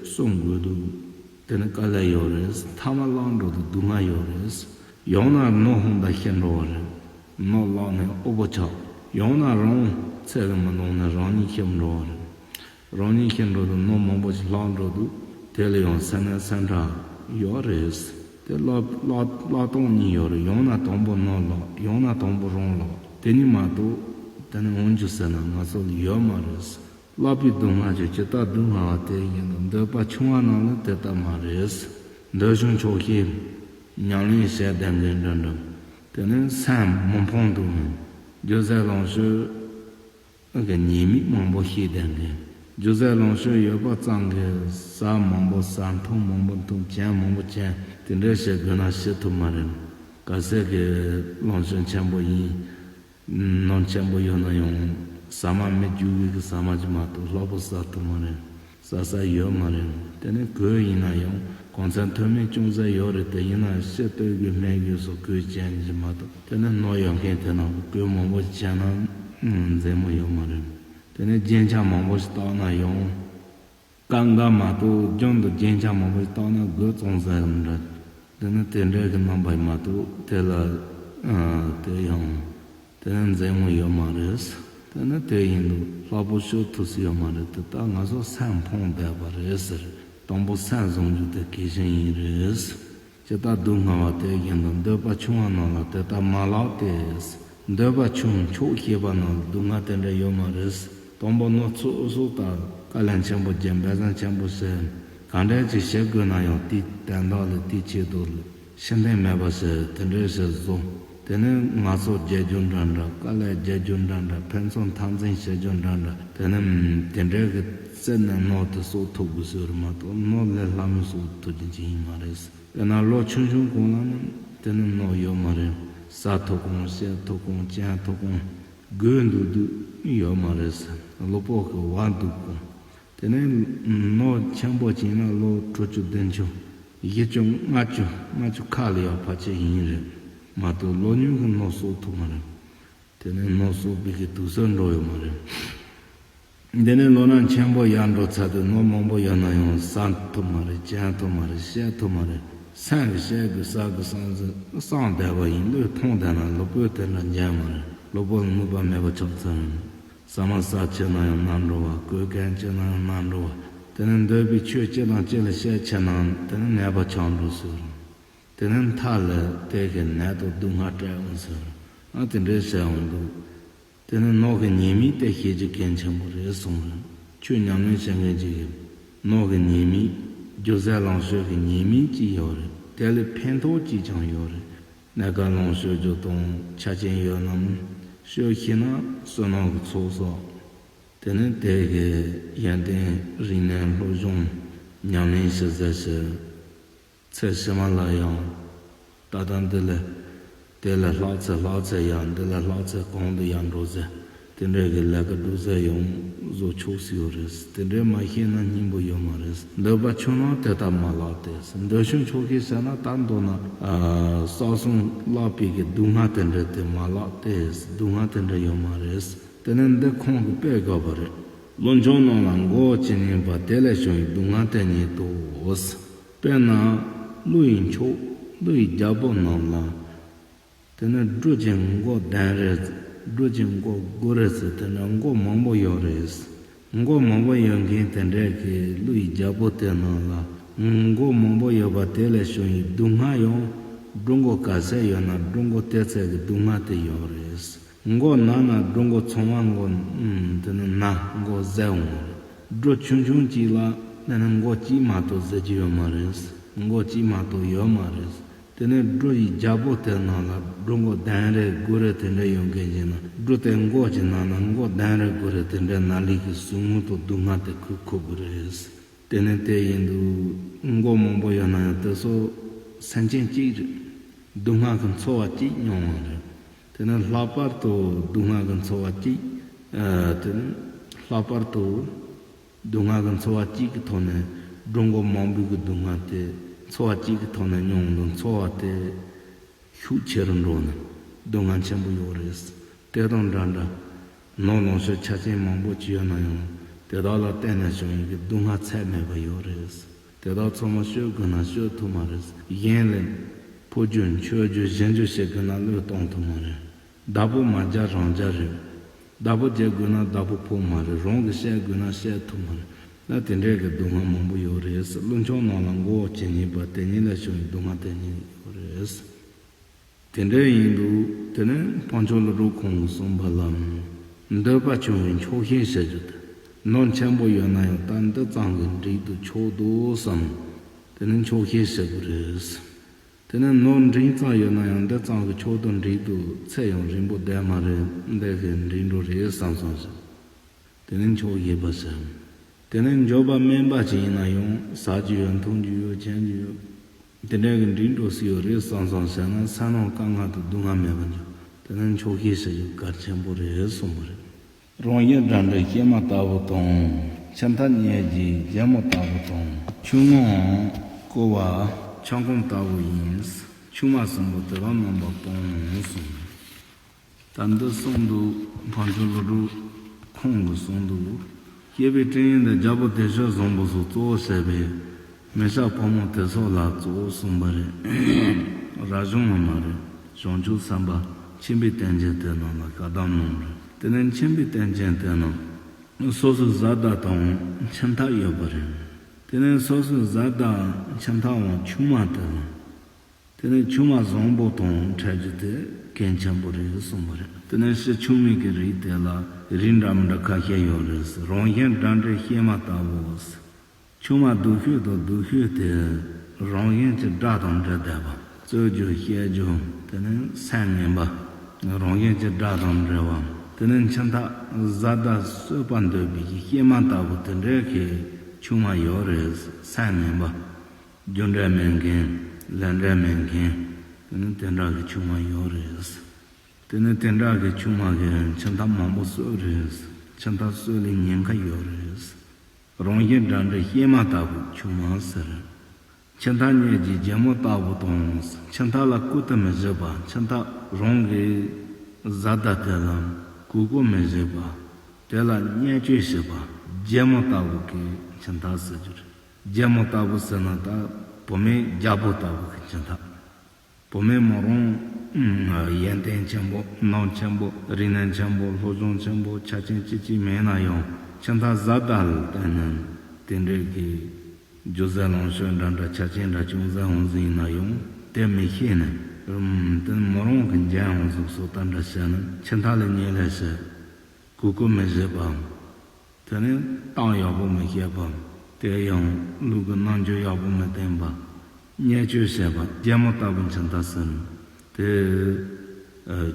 གསོ་དགོས་འདུག་དེ་ནི་དཀའ་ལས་ཡོད་རེད། མཐའ་མ་བརླག་འགྲོ་དུས་སྡུག་བསྔལ་ཡོད་རེད། ཡང་ན་ནོར་ཧོན་ད་ཤི་འགྲོ་བ་རེད། ནོར་བརླག་ནས་དབུལ་པོ་ཆགས། ཡང་ན་རང་ཚད་ལས་མི་འདང་ནས་རང་ཉིད་ཤི་འགྲོ་བ་རེད། རང་ཉིད་ཤི་འགྲོ་དུས་ནོར་མང་པོ་ཞིག་བརླག་འགྲོ་དུས་དེ་ལ་ཡང་སེམས་ནད་སེམས་ཁྲལ་ཡོད་རེད། དེ་བརླག་བརླག་བརླག་སྟངས་གཉིས་ཡོད་རེད། ཡང་ན་དང་པོ་ནོར་བརླག་ཡང་ན་དང་པོ་རང་བརླག་དེ་གཉིས་མ་གཏོགས་དེ་ནི་འོང་རྒྱུ་ཟེར་ན་ང་ཚོ་ལ་ཡོད་མ་རེད། བརླག་པའི་སྡུག་བསྔལ་གྱི་ཇི་ལྟར་སྡུག་བསྔལ་བ་དེ་བཞིན་དུ་འདོད་པ་ཆུང་བ་རྣམས་ལ་དེ་ལྟ་མ་རེད། འདོད་ཆུང་ཆོག་ཤེས་ཉམས་ལེན་བྱས་བསྡད་མཁན་འདྲ་འདྲ། དེ་ནི་སེམས་མི་ཕམ་འདུག་ནི། རྒྱུ་ཟས་ལོངས་སྤྱོད་གི་ཉེས་དམིགས་མང་པོ་ཤེས་བསྡད་མཁན། རྒྱུ་ཟས་ལོངས་སྤྱོད་ཡོད་པ་ཙམ་གྱིས་ཟ་མང་པོ་ཟ། འཐུང་མང་པོ་འཐུང་། གྱོན་མང་པོ་གྱོན། དེ་འདྲ་བྱེད་དགོས་ན་བྱེད་ཐུབ་མ་རེད། གལ་སྲིད་གི་ལོངས་སྤྱོད་ཆེན་པོ་ཡིན། ནོར་ཆེན་པོ་ཡོད་ན་ཡང་ཟ་མ་མི་རྒྱུ་གི་ཟ་མ་ཅིག་མ་གཏོགས་ལྷག་པོ་ཟ་ཐུབ་མ་རེད། ཟ་ས་ཡོད་མ་རེད། དེ་ནས་གོས་ཡིན་ན་ཡང་གོང་ཚད་མཐོ་དམན་ཅུང་ཟད་ཡོད་རེད། དེ་ཡིན་ན་ཕྱི་སྟོད་གོས་སྨད་གོས་སོགས་གོས་ཅན་ཞིག་མ་གཏོགས། དེ་ནས་ནོར་ཡོད་མཁན་དེ་ནང་གོས་མང་པོ་ཞིག་བྱས་ན་མཛེས་མོ་ཡོད་མ་རེད། དེ་ནས་རྒྱན་ཆ་མང་པོ་ཞིག་བཏགས་ན་ཡང་། ཀ་འགའ་མ་གཏོགས་རྒྱུན་དུ་རྒྱན་ཆ་མང་པོ་ཞིག་བཏགས་ན་དགོད་ཙང་ཟེར་འདྲ། དེ་ནི་དེ་འདྲའི་གི་རྣམ་པ་མ་གཏོགས་དེ་ལ་ཨ་དེ་ཡང་དེ་ནི་མཛེས་མོ་ཡོད་མ་རེད། དེ་ནི་དེ་ཡིན་དུས་ལྷག་པོ་ཤོར་ཐུབ་ས་ཡོད་མ་རེད། དེ་ལྟར་ང་ཚོ་སེམས་ཕམ་བསྡད་པ་རེད་ཟེར། དང་པོ་སེམས་བཟང་རྒྱུ་དེ་གལ་ཆེན་ཡིན་རེད། ཇི་ལྟར་སྡུག་བསྔལ་བ་དེ་བཞིན་དུ་འདོད་པ་ཆུང་བ་རྣམས་ལ་དེ་ལྟར་མ་ལགས་ཏེ། འདོད་པ་ཆུང་ཆོག་ཤེས་པ་རྣམས་ལ་སྡུག་བསྔལ་དེ་འདྲ་ཡོད་མ་རེད། དང་པོ་ནོར་ཚོགས་གསོག་དང་དཀའ་ལས་ཆེན་པོ་བརྒྱབ། འབད་བརྩོན་ཆེན་པོ་བྱས། གང་འདྲ་ཅིག་བྱེད་དགོས་ན་ཡང་དེའི་དོན་དག་ལ་དེའི་ཆེད་དུ་ལ་ཕྱིར་འཐེན་མེད་པ་བྱས། དེ་འདྲ་བྱས་བཟོ། དེ་ནས་ངལ་གསོ་རྒྱག་རྒྱུ་འདྲ་འདྲ། དཀའ་ལས་རྒྱག་རྒྱུ་འདྲ་འདྲ། ཕན་ཚུན་འཐབ་འཛིང་བྱེད་རྒྱུ་འདྲ་འདྲ། དེ་ནས་དེ་འདྲའི་གི་རྩེ་ནས་ནོར་དེ་གསོག་ཐུབ་དགོས་ཟེར་བ་མ་གཏོགས་ནོར་ལས་སླ་མོས་གསོག་ཐུབ་རྒྱུ་ཅིག་ཡིན་མ་རེད། དཔེར་ན་ལོ་ཆུང་ཆུང་གོང་ལ་ནི་དེ་ནི་ནོར་ཡོད་མ་རེད། ཟ་ཐུབ་གོང་བཤད་ཐུབ་གོང་གྱོན་ཐུབ་གོང་དགོས་འདུག་འདུག་ཡོད་མ་རེད་ཟེར། གློ་བུར་གི་བར་འདུག་གོང་དེ་ནས་ནོར་ཆེན་པོ་བྱས་ན་ལོ་དྲུག་ཅུ་བདུན་ཅུ་བཞི་བཅུ་ལྔ་བཅུ་ལྔ་བཅུ་ཁ་ལ་ཡང་ཕལ་ཆེར་ཡིན་རེད། མ་གཏོགས་ལོ་ཉུང་གི་ནོར་གསོག་ཐུབ་མ་རེད། དེ་ནས་ནོར་གསོག་པའི་གི་དུས་ཚོད་འགྲོ་ཡོད་མ་རེད། འདི་ནས་ལོ་ན་ཆེན་པོ་ཡར་འགྲོ་ཚར་དུས་ནོར་མང་པོ་ཡོད་ན་ཡང་ཟ་ཐུབ་མ་རེད། གྱོན་ཐུབ་མ་རེད། བཤད་ཐུབ་མ་རེད། སེམས་ཀྱི་བཤད་དགོས་ཟ་དགོས་བསམ་ཚུལ་བསམ་བསྡད་པ་ཡིན། བློས་ཐོངས་བསྡད་ན་གློ་བུར་དེ་འདྲ་འཇལ་མ་རེད། གློ་བུར་ནུས་པ་མེད་པ་ཆགས་ཚར། ཟ་མ་ཟ་ཆེ་ན་ཡང་ན་འགྲོ་བ། གོས་གྱོན་ཆེ་ན་ཡང་ན་འགྲོ་བ། དེ་ནས་འདོད་པའི་ཆོས་སྤྱི་དང་སྤྱི་ལ་བཤད་ཆེ་ན་དེ་ནི་ནད་པ་ཆགས་འགྲོ་ཟེར། དེ་ནི་མཐའ་ལ་དེ་གི་ནད་དང་སྡུག་བསྔལ་སྤྲད་འོང་ཟེར། ཨ་དེ་འདྲའི་བྱས་འོང་འདུག་དེ་ནི་ནོར་གྱི་ཉེས་དམིགས་དེ་ཤེས་རྒྱུ་གལ་ཆེན་པོ་རེད་གསུངས་རེད། ཆོས་ཉམས་ལེན་བྱེད་མཁན་ཅིག་གིས་ནོར་གྱི་ཉེས་དམིགས། རྒྱུ་ཟས་ལོངས་སྤྱོད་ཀྱི་ཉེས་དམིགས་ཅིག་ཡོད་རེད། དེ་ལས་ཕན་ཐོགས་ཅིག་ཀྱང་ཡོད་རེད། གནས་སྐབས་ལོངས་སྤྱོད་རྒྱུ་དང་ཆ་རྐྱེན་ཡོད་རྣམས་སྤྱོད་ཤེས་ན་བསོད་ནམས་ཀྱི་ཚོགས་གསོག་དེ་ནི་དེ་གི་ཡོན་ཏན་རིག་གནས་སློབ་སྦྱོང་ཉམས་ལེན་ཞིག་མཛད་ཕྱིར། ཚེ་ཕྱི་མ་ལ་ཡང་ད་ལྟ་འདི་ལས་དེ་ལས་ལྷག་ཚེ་ལྷག་ཚེ་ཡང་འདི་ལས་ལྷག་ཚེ་གོང་དུ་ཡང་འགྲོ་ཚེ་དེ་འདྲའི་གི་ལས་ཀ་སྒྲུབ་ཚེ་ཡང་བཟོ་ཆོག་སྲིད་ཡོད་རེད། དེ་འདྲའི་མ་ཤེས་ན་སྙིང་པོ་ཡོད་མ་རེད། འདོད་པ་ཆུང་ན་དེ་ལྟར་མ་ལགས་ཏེ། འདོད་ཆུང་ཆོག་ཤེས་བྱས་ན་ད་མདོར་ན་ཨ་བསགས་སོང་བརླག་པའི་གི་སྡུག་བསྔལ་དེ་འདྲ་དེ་མ་ལགས་ཏེ། སྡུག་བསྔལ་དེ་འདྲ་ཡོད་མ་རེད། དེ་ནས་འདི་ཁོང་གིས་དཔེ་བཀོད་པ་རེད། ལོ་ཆུང་རྣམས་ལ་མགོ་བོ་ཅི་ཉན་པ། དེ་ལས་བྱུང་བའི་སྡུག་བསྔལ་དེ་ཉིད་དོ། དཔེར་ན་ཀླུ་ཡི་མཆོག་ཀླུ་ཡི་རྒྱལ་པོ་རྣམས་ལ། དེ་ནས་འབྲུ་གྱི་མགོ་ལྡན་རེད། འབྲུ་གྱི་མགོ་དགུ་རེད་ཟེར། དེ་ནས་མགོ་མང་པོ་ཡོད་རེད། མགོ་མང་པོ་ཡོད་མཁན་དེ་འདྲས་ཀྱི་ཀླུ་ཡི་རྒྱལ་པོ་དེ་རྣམས་ལ་མགོ་མང་པོ་ཡོད་པ་དེ་ལས་བྱུང་བའི་སྡུག་བསྔལ་ཡང་སྦྲུལ་མགོ་ག་ཚད་ཡོད་ན་སྦྲུལ་མགོ་དེ་ཚད་ཀྱི་སྡུག་བསྔལ་དེ་ཡོད་རེད། མགོ་ན་ན་སྦྲུལ་མགོ་ཚང་མ་མགོ་ཨུམ་དེ་ནི་ན་མགོ་བཟད་འོང་རེད། སྦྲུལ་ཆུང་ཆུང་གཅིག་ལ་དེ་ནི་མགོ་གཅིག་མ་གཏོགས་བཟད་རྒྱུ་ཡོད་མ་རེད། མགོ་གཅིག་མ་གཏོགས་ཡོད་མ་རེད། དེ་ནས་སྦྲུལ་ཡི་རྒྱལ་པོ་དེ་རྣམས་ལ་སྦྲུལ་མགོ་ལྡན་རེ་དགུ་རེ་དེ་འདྲ་ཡོད་མཁན་ཞིག་ན་སྦྲུལ་དེ་མགོ་གཅིག་ནང་ན་མགོ་ལྡན་རེ་དགུ་རེ་དེ་འདྲ་ན་ལུས་ཀྱི་ཟུག་རྔུ་དང་སྡུག་བསྔལ་དེ་ཁུར་ཁུར་དགོས་རེད། དེ་ནས་དེ་ཡིན་དུས་མགོ་མང་པོ་ཡོད་ན་ཡང་དེ་ཚོ་སེམས་ཅན་གཅིག་རེད། སྡུག་བསྔལ་གྱི་ཚོར་བ་གཅིག་མྱོང་བ་རེད། དེ་ནས་ལྷག་པར་དུ་སྡུག་བསྔལ་གྱི་ཚོར་བ་གཅིག་ཨ་དེ་ནས་ལྷག་པར་དུ་སྡུག་བསྔལ་གྱི་ཚོར་བ་གཅིག་གི་ཐོག་ནས་སྦྲུལ་མགོ་མང་པོའི་གི་སྡུག་བསྔལ་དེ་ཚོར་བ་གཅིག་གི་ཐོག་ནས་མྱོང་འདུག་ཚོར་བ་དེ་ཤུགས་ཆེ་རུ་འགྲོ་ནས་སྡུག་བསྔལ་ཆེན་པོ་ཡོད་རེད། དེ་དང་འདྲ་འདྲ། ནོར་ལོངས་སྤྱོད་ཆ་རྐྱེན་མང་པོ་ཅིག་ཡོད་ན་ཡང་དེ་དག་ལ་བརྟེན་ནས་བྱུང་བའི་གི་སྡུག་བསྔལ་ཚད་མེད་པ་ཡོད་རེད། དེ་དག་ཚང་མ་སྤྱོད་དགོས་ན་སྤྱོད་ཐུབ་མ་རེད། གཞན་ལ་ཕོག་རྒྱུ་མཆོད་རྒྱུ་བྱིན་རྒྱུ་བྱེད་དགོས་ན་བློས་གཏོང་ཐུབ་མ་རེད། བདག་པོ་མ་རྒྱག་རང་རྒྱག་རེད། བདག་པོ་རྒྱག་དགོས་ན་བདག་པོ་ཕོག་མ་རེད། རང་གིས་བཤད་དགོས་ན་བཤད་ཐུབ་མ་རེད། ན་དེ་འདྲའི་གི་སྡུག་བསྔལ་མང་པོ་ཡོད་རེད། ཀླུ་མཆོག་རྣམས་ལ་མགོ་བོ་ཇི་སྙེད་པ། དེ་སྙེད་ལ་བྱུང་བའི་སྡུག་བསྔལ་དེ་སྙེད་ཡོད་རེད། དེ་འདྲ་ཡིན་དུས་དེ་ནས་འཕགས་མཆོག་ཀླུ་སྒྲུབ་ཁོང་གིས་གསུངས་པ་ལ། འདོད་པ་ཆུང་བས་ཆོག་ཤེས་བྱ་རྒྱུ་དེ། ནོར་ཆེན་པོ་ཡོད་ན་ཡང་ད་འདི་ཙམ་གྱིས་འགྲིག་ཏུ་ཆོག་འདུག་བསམ། དེ་ནས་ཆོག་ཤེས་བྱ་དགོས་རེད། དེ་ནས་ནོར་འབྲིང་ཙམ་ཡོད་ན་ཡང་འདི་ཙམ་གྱིས་ཆོག་ཏུ་འགྲིག་ཏུ་ཚེ་ཡང་རིང་པོ་བསྡད་མ་རེད། འདི་གིས་འགྲིག་འགྲོ་རེད་བསམ་སོང་ཞིང་། དེ་ནས་ཆོག་ཤེས་པ་བྱ། དེ་ནས་འགྱོད་པ་དམན་པ་ཅིག་ཡིན་ན་ཡང་ཟ་རྒྱུ་ཡོད། འཐུང་རྒྱུ་ཡོད། གྱོན་རྒྱུ་ཡོད། དེ་འདྲ་གི་འགྲིག་འགྲོ་སྲིད་ཡོད་རེད་བསམ་སོང་བྱས་ན་སེམས་ནང་དཀའ་ངལ་དང་སྡུག་བསྔལ་མེད་པ་འགྱོ། དེ་ནས་ཆོག་ཤེས་བྱ་རྒྱུ་གལ་ཆེན་པོ་རེད་གསུངས་པ་རེད། རང་བཞིན་སྒྲ་འདྲེ་གཤེད་མ་ལྟ་བུ་དང་། འཆི་བདག་རྙེད་བྱེད་རྒྱལ་མོ་ལྟ་བུ་དང་། ཆུང་ངུའང་བསྐོར་བ་ཆང་ཁང་ལྟ་བུ་ཡིན། ཆུང་མ་གསུམ་པོ་དེ་དག་རྣམ་པར་སྤང་གསུངས། ད་འདི་གསུངས་འདུག་འཕགས་མཆོག་ཀླུ་སྒྲུབ་ཁོང་གིས་གསུངས་འདུག་སྐྱེས་པའི་སྤྲིང་ཡིག་འདི་རྒྱལ་པོ་བདེ་མཆོག་བཟང་པོ་སོགས་གཙོ་བོ་བྱས་པའི་མི་ཤ་ཕོ་མོ་དེ་ཚོ་ལ་གཙོ་བོ་གསུངས་པ་རེད། རབ་བྱུང་ངོ་མ་རེད། བྱང་ཆུབ་སེམས་དཔའ་མཁྱེན་པའི་བསྟན་བཅོས་དེ་རྣམས་ལ་བཀའ་གདམས་གནང་རེད། དེ་ནས་མཁྱེན་པའི་བསྟན་བཅོས་དེ་རྣམས་སོ་སོའི་བཟའ་ཟླ་དང་འཆི་མཐའ་ཡོད་པ་རེད། དེ་ནས་སོ་སོའི་བཟའ་ཟླ་འཆི་མཐའ་འོང་ཆུང་མ་དེ་ལ། དེ་ནས་ཆུང་མ་བཟང་པོ་དང་འཕྲད་རྒྱུ་དེ་གལ་ཆེན་པོ་རེད་གསུངས་པ་རེད། དེ་ནས་ཕྱི་ཆུང་མའི་གི་རིགས་དེ་ལ་རིགས་འདྲ་མི་འདྲ་ཁ་ཤས་ཡོད་རེད། རང་བཞིན་སྒྲ་འདྲེ་གཤེད་མ་ལྟ་བུ། ཆུང་མ་སྡུག་ཤོས་དང་སྡུག་ཤོས་དེ་རང་བཞིན་གྱི་སྒྲ་དང་འདྲེས་བསྡད་པ། རྩོད་རྒྱུ་བཤད་རྒྱུ་དེ་ནས་སེམས་ངན་པ། རང་བཞིན་གྱི་སྒྲ་དང་འདྲེས་པ། དེ་ནས་འཆི་མཐའ་བཟའ་ཟླ་གསོད་པར་འདོད་པའི་གཤེད་མ་ལྟ་བུ་དེ་འདྲའི་གི་ཆུང་མ་ཡོད་རེད། སེམས་ངན་པ། རྒྱུ་འབྲས་མེད་མཁན། ལས་འབྲས་མེད་མཁན། དེ་ནི་དེ་འདྲ་གི་ཆུང་མ་ཡོད་རེད། དེ་ནི་དེ་འདྲ་གི་ཆུང་མ་གི་འཆི་མཐའ་མང་པོ་གསོད་རེད། འཆི་མཐའ་གསོད་ལས་ཉེན་ཁ་ཡོད་རེད། རང་བཞིན་སྒྲ་འདྲེ་གཤེད་མ་ལྟ་བུ་ཆུང་མ་ཟེར། འཆི་བདག་རྙེད་བྱེད་རྒྱལ་མོ་ལྟ་བུ་དང་། འཆི་མཐའ་ལ་བཀོལ་དུ་མི་བྱེད་པ། འཆི་མཐའ་རང་གི་བཟའ་ཟླ་དེ་ལ་བཀོལ་བཀོལ་མི་བྱེད་པ། དེ་ལ་བརྙས་བཅོས་བྱེད་པ། རྒྱལ་མོ་ལྟ་བུ་གི་འཆི་མཐའ་ཟེར་རྒྱུ་རེད། རྒྱལ་མོ་ལྟ་བུ་ཟེར་ན་ད་བུད་མེད་རྒྱལ་པོ་ལྟ་བུ་གི་འཆི་མཐའ། བུད་མེད་མོ་རང་ཡོན་ཏན་ཆེན་པོ། ནོར་ཆེན་པོ། རིག་གནས་ཆེན་པོ། སློབ་སྦྱོང་ཆེན་པོ། ཆ་རྐྱེན་ཅི་ཅི་མེད་ན་ཡང་འཆི་མཐའ་བཟའ་ཟླ་ལ་བརྟེན་ནས་དེ་འདྲའི་གི་རྒྱུ་ཟས་ལོངས་སྤྱོད་འདྲ་འདྲ། ཆ་རྐྱེན་འདྲ་ཅུང་ཟད་འོང་ཟིན་ཡིན་ན་ཡང་དེ་མི་ཤེས་ནས། དེ་མོ་རང་གི་འཇོན་འོང་ཟིག་སོ་ལྟ་འདྲ་བྱས་ན་འཆི་མཐའ་ལ་བརྙས་ལས་བྱེད། བཀོལ་བཀོལ་མི་བྱེད་པའམ། དེ་ནས་གཏམ་ཡག་པོ་མི་བཤད་པའམ། དེ་ཡང་ལུགས་ཀྱི་རྣམ་འགྱུར་ཡག་པོ་མི་བསྟན་པ། བརྙས་བཅོས་བྱས་པ། རྒྱལ་མོ་ལྟ་བུ་འཆི་མཐའ་ཟེར་ནས་དེ་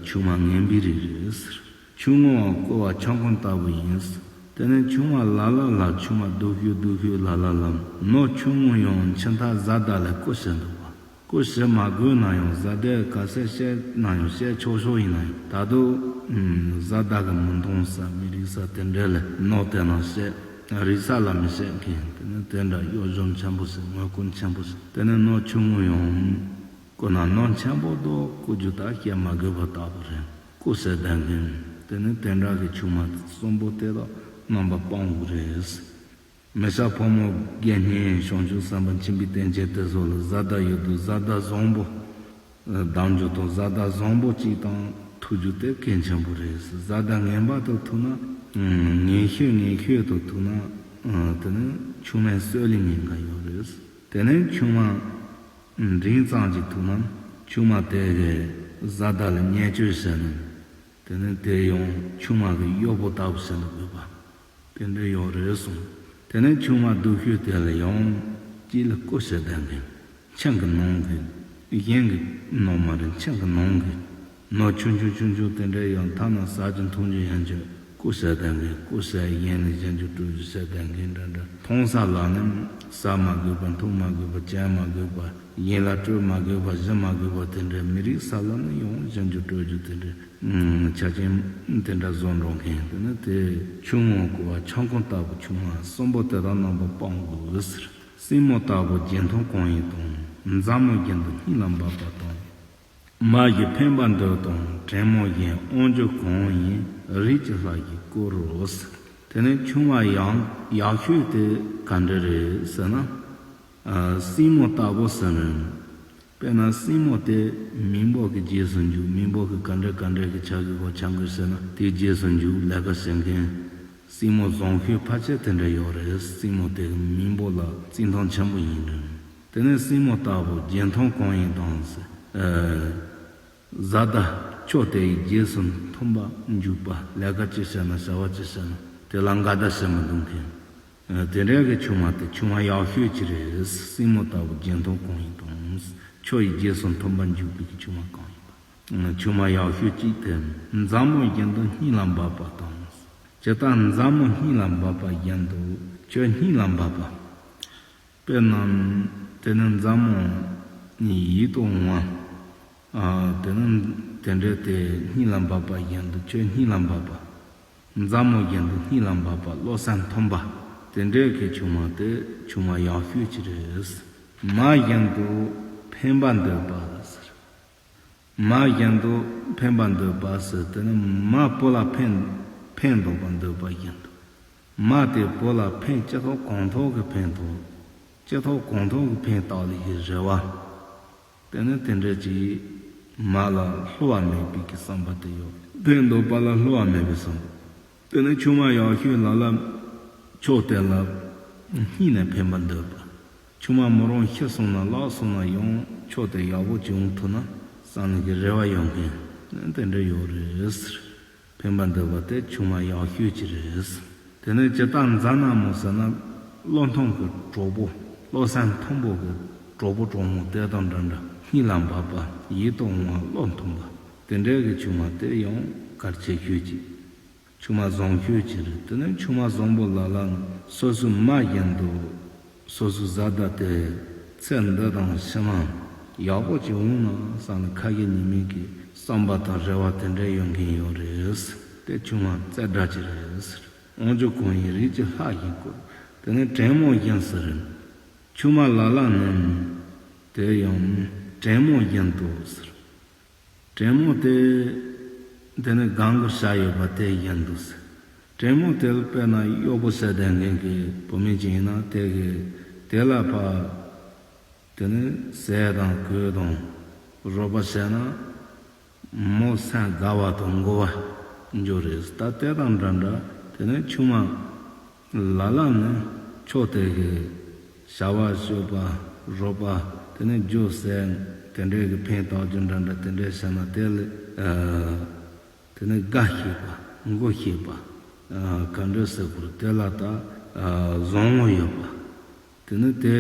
ཆུང་མ་ངན་པའི་རིགས་རེད་ཟེར། ཆུང་ངུའང་བསྐོར་བ་ཆང་ཁང་ལྟ་བུ་ཡིན་ཟེར། དེ་ནས་ཆུང་མ་ལ་ལ་ལ་ཆུང་མ་སྡུག་ཤོས་སྡུག་ཤོས་ལ་ལ་ལ། ནོར་ཆུང་ངུ་ཡང་འཆི་མཐའ་བཟའ་ཟླ་ལ་བཀོལ་བྱེད་འདུག་པ། བཀོལ་བྱེད་མ་དགོས་ན་ཡང་བཟའ་ཟླས་ག་ཚད་བཤད་ན་ཡང་བཤད་ཆོག་ཆོག་ཡིན་ན་ཡང་། ད་དུང་བཟའ་ཟླ་གི་མི་མཐོང་ས། མི་རིག་ས་དེ་འདྲ་ལ་ནོར་དེ་ན་བཤད། རིག་ས་ལ་མི་བཤད་མཁན་དེ་ནི་དེ་འདྲ་གཡོ་སྦྱོར་ཆེན་པོ་ཞིག་ངོ་རྒོལ་ཆེན་པོ་ཞིག་དེ་ནི་ནོར་ཆུང་ངུ་ཡང་བཀོལ་ན་ནོར་ཆེན་པོ་དོ་བཀོལ་རྒྱུ་ད་བཤད་མ་དགོས་པ་ལྟ་བུ་རེད། བཀོལ་བྱེད་ལྡན་མཁན་དེ་ནི་དེ་འདྲ་གི་ཆུང་མ་གསུམ་པོ་དེ་དག་རྣམ་པ་སྤང་དགོས་རེད། མི་ཤ་ཕོ་མོ་དགེ་བསྙེན་བྱང་ཆུབ་སེམས་དཔའ་མཁྱེན་པའི་བསྟན་བཅོས་དེ་ཚོ་ལ་བཟའ་ཟླ་ཡོད་དུས་བཟའ་ཟླ་བཟང་པོ་གདམ་རྒྱུ་དང་། བཟའ་ཟླ་བཟང་པོ་གཅིག་དང་ཐུག་རྒྱུ་དེ་གལ་ཆེན་པོ་རེད། བཟའ་ཟླ་ངན་པ་དང་ཐུག་ན། ངན་ཤོས་ངན་ཤོས་དང་ཐུག་ན། དེ་ནི་ཆུང་མས་གསོད་ལས་ཉེན་ཁ་ཡོད་རེད། དེ་ནས་ཆུང་མ་འབྲིང་ཙམ་གྱིས་ཐུག་ན་ཆུང་མ་དེ་གི་བཟའ་ཟླ་ལ་བརྙས་བཅོས་བྱས་ནས། དེ་ནས་དེ་ཡང་ཆུང་མ་གི་གཡོག་པོ་ལྟ་བུ་བྱེད་དུ་དགོས་པ། དེ་འདྲ་ཡོད་རེད་གསུངས། དེ་ནས་ཆུང་མ་སྡུག་ཤོས་དེ་ལ་ཡང་གཅིག་ལ་བཀོལ་བྱེད་ལྡན་མཁན། ཆང་གི་ནང་གི། གཞན་གྱི་ནང་མ་རེད། ཆང་གི་ནང་གི། ནོར་ཆུང་ཆུང་ཆུང་ཆུང་དེ་འདྲ་ཡང་ཐ་ན་ཟ་རྒྱུ་འཐུང་རྒྱུ་ཡང་ཆོག་བཀོལ་བྱེད་ལྡན་མཁན། བཀོལ་བྱེད་གཞན་ལ་གཞན་གྱི་སྤྲོད་རྒྱུ་བྱེད་ལྡན་མཁན་འདྲ་འདྲ། མཐོང་ས་ལ་ནི་ཟ་མ་དགོས་པ། འཐུང་མ་དགོས་པ། གྱོན་མ་དགོས་པ། གཞན་ལ་སྤྲོད་མ་དགོས་པ། བཞེས་མ་དགོས་པ་དེ་འདྲ། མི་རིག་ས་ལ་ནི་ཡང་གཞན་གྱི་སྤྲོད་རྒྱུ་དེ་འདྲ། ཆ་རྐྱེན་དེ་འདྲ་བཟོ་འགྲོ་མཁན་དེ་ནི་དེ་ཆུང་ངུ་བསྐོར་བ་ཆང་ཁང་ལྟ་བུ་ཆུང་མ་གསུམ་པོ་དེ་དག་རྣམ་པ་སྤང་དགོས་ཟེར། སྲིང་མོ་ལྟ་བུ་སྦྱིན་མཐོང་གང་ཡིན་དང་། མཛའ་མོ་བཞིན་དུ་སྙིང་ལ་འབབ་པ་དང་། མ་གཞི་ཕན་པ་འདོད་དང་དྲིན་མོ་བཞིན་དབང་རྒྱུ་གང་ཡིན། རིགས་ཀྱི་ལྷ་བཞིན་བསྐོར་རོ་ཟེར། དེ་ནི་ཆུང་མ་ཡང་ཡག་ཤོས་དེ་ག་འདྲ་རེད་ཟེར་ན། སྲིང་མོ་ལྟ་བུ་ཟེར་ནས། དཔེར་ན་སྲིང་མོ་དེ་མི་འབོར་གྱི་རྗེས་སུ་འཇུག་མི་འབོར་གྱི་ག་འདྲ་ག་འདྲ་གི་བྱ་དགོས་པ་བྱ་དགོས་ཟེར་ན་དེའི་རྗེས་སུ་འཇུག་ལས་ཀ་བྱེད་མཁན། སྲིང་མོ་བཟང་ཤོས་ཕལ་ཆེར་དེ་འདྲ་ཡོད་རེད། སྲིང་མོ་དེ་གི་མིང་པོ་ལ་རྩིས་མཐོང་ཆེན་པོ་ཡིན་རུང་། དེ་ནས་སྲིང་མོ་ལྟ་བུ་རྒྱན་མཐོང་གང་ཡིན་དང་། ཨ། བཟའ་ཟླ་ཆོས་དེ་ཡི་རྗེས་སུ་མཐུན་པ་འཇུག་པ། ལས་ཀ་ཅི་བྱས་ན་བྱ་བ་ཅི་བྱས་ན་དེ་ལ་འགལ་ཟླ་བྱེད་མི་འདུག་མཁན། ཨ། དེ་འདྲའི་གི་ཆུང་མ་དེ་ཆུང་མ་ཡག་ཤོས་ཅིག་རེད། སྲིང་མོ་ལྟ་བུ་རྒྱན་མཐོང་གང་ཡིན་དང་། ཆོས་ཡི་རྗེས་སུ་མཐུན་པ་འཇུག་པའི་གི་ཆུང་མ་གང་ཡིན་པ། ཆུང་མ་ཡག་ཤོས་གཅིག་དེ་མཛའ་མོ་བཞིན་དུ་སྙིང་ལ་འབབ་པ་དང་། ཇི་ལྟར་མཛའ་མོ་སྙིང་ལ་འབབ་པ་བཞིན་དུ་ཁྱོད་སྙིང་ལ་འབབ་པ། དཔེར་ན། དེ་ནི་མཛའ་མོ་ནི་ཡིད་དུ་འོང་བ། ཨ། དེ་ནི་དེ་འདྲའི་དེ་སྙིང་ལ་འབབ་པ་བཞིན་དུ་ཁྱོད་སྙིང་ལ་འབབ་པ། མཛའ་མོ་བཞིན་དུ་སྙིང་ལ་འབབ་པ། བློ་སེམས་མཐུན་པ། དེ་འདྲའི་གི་ཆུང་མ་དེ་ཆུང་མ་ཡག་ཤོས་ཅིག་རེད། མ་བཞིན་དུ་ཕན་པ་འདོད་པ་ཟེར། མ་བཞིན་དུ་ཕན་པ་འདོད་པ་ཟེར་དེ་ནི་མ་བུ་ལ་ཕན་ཕན་འདོད་པ་འདོད་པ་བཞིན་དུ། མ་དེ་བུ་ལ་ཕན་ཅི་ཐོག་གང་ཐོག་གི་ཕན་ཐོགས། ཅི་ཐོག་གང་ཐོག་གི་ཕན་བཏགས་ལས་ཀྱི་རེ་བ། དེ་ནི་དེ་འདྲ་ཅིག་མ་ལ་བསླུ་བ་མེད་པའི་གི་བསམ་པ་དེ་ཡོད། ཕན་འདོད་པ་ལ་བསླུ་བ་མེད་པའི་བསམ་པ། དེ་ནི་ཆུང་མ་ཡག་ཤོས་ལ་ལ་ཕྱོགས་དེ་ལ་སྙིང་ནས་ཕན་པ་འདོད་པ། ཆུང་མ་མོ་རང་ཤི་སོང་ན་ལགས་སོང་ན་ཡང་ཕྱོགས་དེ་ཡག་པོ་ཅིག་འོང་ཐུབ་ན་བསམ་ནས་ཀྱི་རེ་བ་ཡོད་མཁན་དེ་འདྲ་ཡོད་རེད་ཟེར། ཕན་པ་འདོད་པ་དེ་ཆུང་མ་ཡག་ཤོས་ཅིག་རེད་ཟེར། དེ་ནས་ཇི་ལྟར་མཛའ་ན་མོ་ཟེར་ན་བློ་མཐུན་གྱི་གྲོགས་པོ། བློ་སེམས་མཐུན་པོ་གི་གྲོགས་པོ་གྲོགས་མོ་དེ་དང་འདྲ་འདྲ་སྙིང་ལ་འབབ་པ། ཡིད་དུ་འོང་བ། བློ་མཐུན་པ། དེ་འདྲའི་གི་ཆུང་མ་དེ་ཡང་གལ་ཆེ་ཤོས་ཅིག་ཆུང་མ་བཟང་ཤོས་ཅིག་རེད། དེ་ནས་ཆུང་མ་བཟང་པོ་ལ་ལ་ནི་སོ་སོའི་མ་བཞིན་དུ་སོ་སོའི་བཟའ་ཟླ་དེ་ཚེ་འདི་དང་ཕྱི་མ་ཡག་པོ་ཅིག་འོང་ན་བསམ་ནས་ཁ་ཞེ་གཉིས་མེད་ཀྱི་བསམ་པ་དང་རེ་བ་དེ་འདྲ་ཡོད་མཁན་ཡོད་རེད། དེ་ཆུང་མ་རྩེ་གྲ་ཅིག་རེད། དབང་ཕྱུག་གང་ཡིན་རིགས་ཀྱི་ལྷ་བཞིན་བཀུར། དེ་ནས་བྲན་མོ་བཞིན་ཟེར། ཆུང་མ་ལ་ལ་ནི་དེ་ཡང་བྲན་མོ་བཞིན་དུ་ཟེར། བྲན་མོ་དེ། དེ་ནི་སྒང་གི་བྱ་ཡོད་པ་དེ་བཞིན་དུ་ཟེར། བྲན་མོ་དེ་ལ་དཔེར་ན་གཡོག་པོ་བྱས་བསྡད་མཁན་གྱི་བུད་མེད་ཅིག་ཡིན་ན་དེ་གི་དེ་ལ་ཕར། དེ་ནི་ཟས་དང་གོས་དང་རོགས་པ་བྱས་ན་མོ་སེམས་དགའ་བ་དང་མགུ་བ་འབྱོར་རེད། ད་དེ་དང་འདྲ་འདྲ་དེ་ནི་ཆུང་མ། ལ་ལ་ནི་ཕྱོགས་དེ་གི་བྱ་བ་སྤྱོད་པ་རོགས་པ། དེ་ནས་རྒྱུ་ཟས་དེ་འདྲའི་གི་ཕན་བཏགས་རྒྱུ་འདྲ་འདྲ་དེ་འདྲའི་བྱས་ན་དེ་ལས། ཨ། དེ་ནས་དགའ་ཤེས་པ། མགུ་ཤེས་པ། ཨ། ག་འདྲ་ཟེར་དགོས་རེད། དེ་ལ་ད། ཨ། བཟང་ངོ་ཡོད་པ། དེ་ནི་དེ།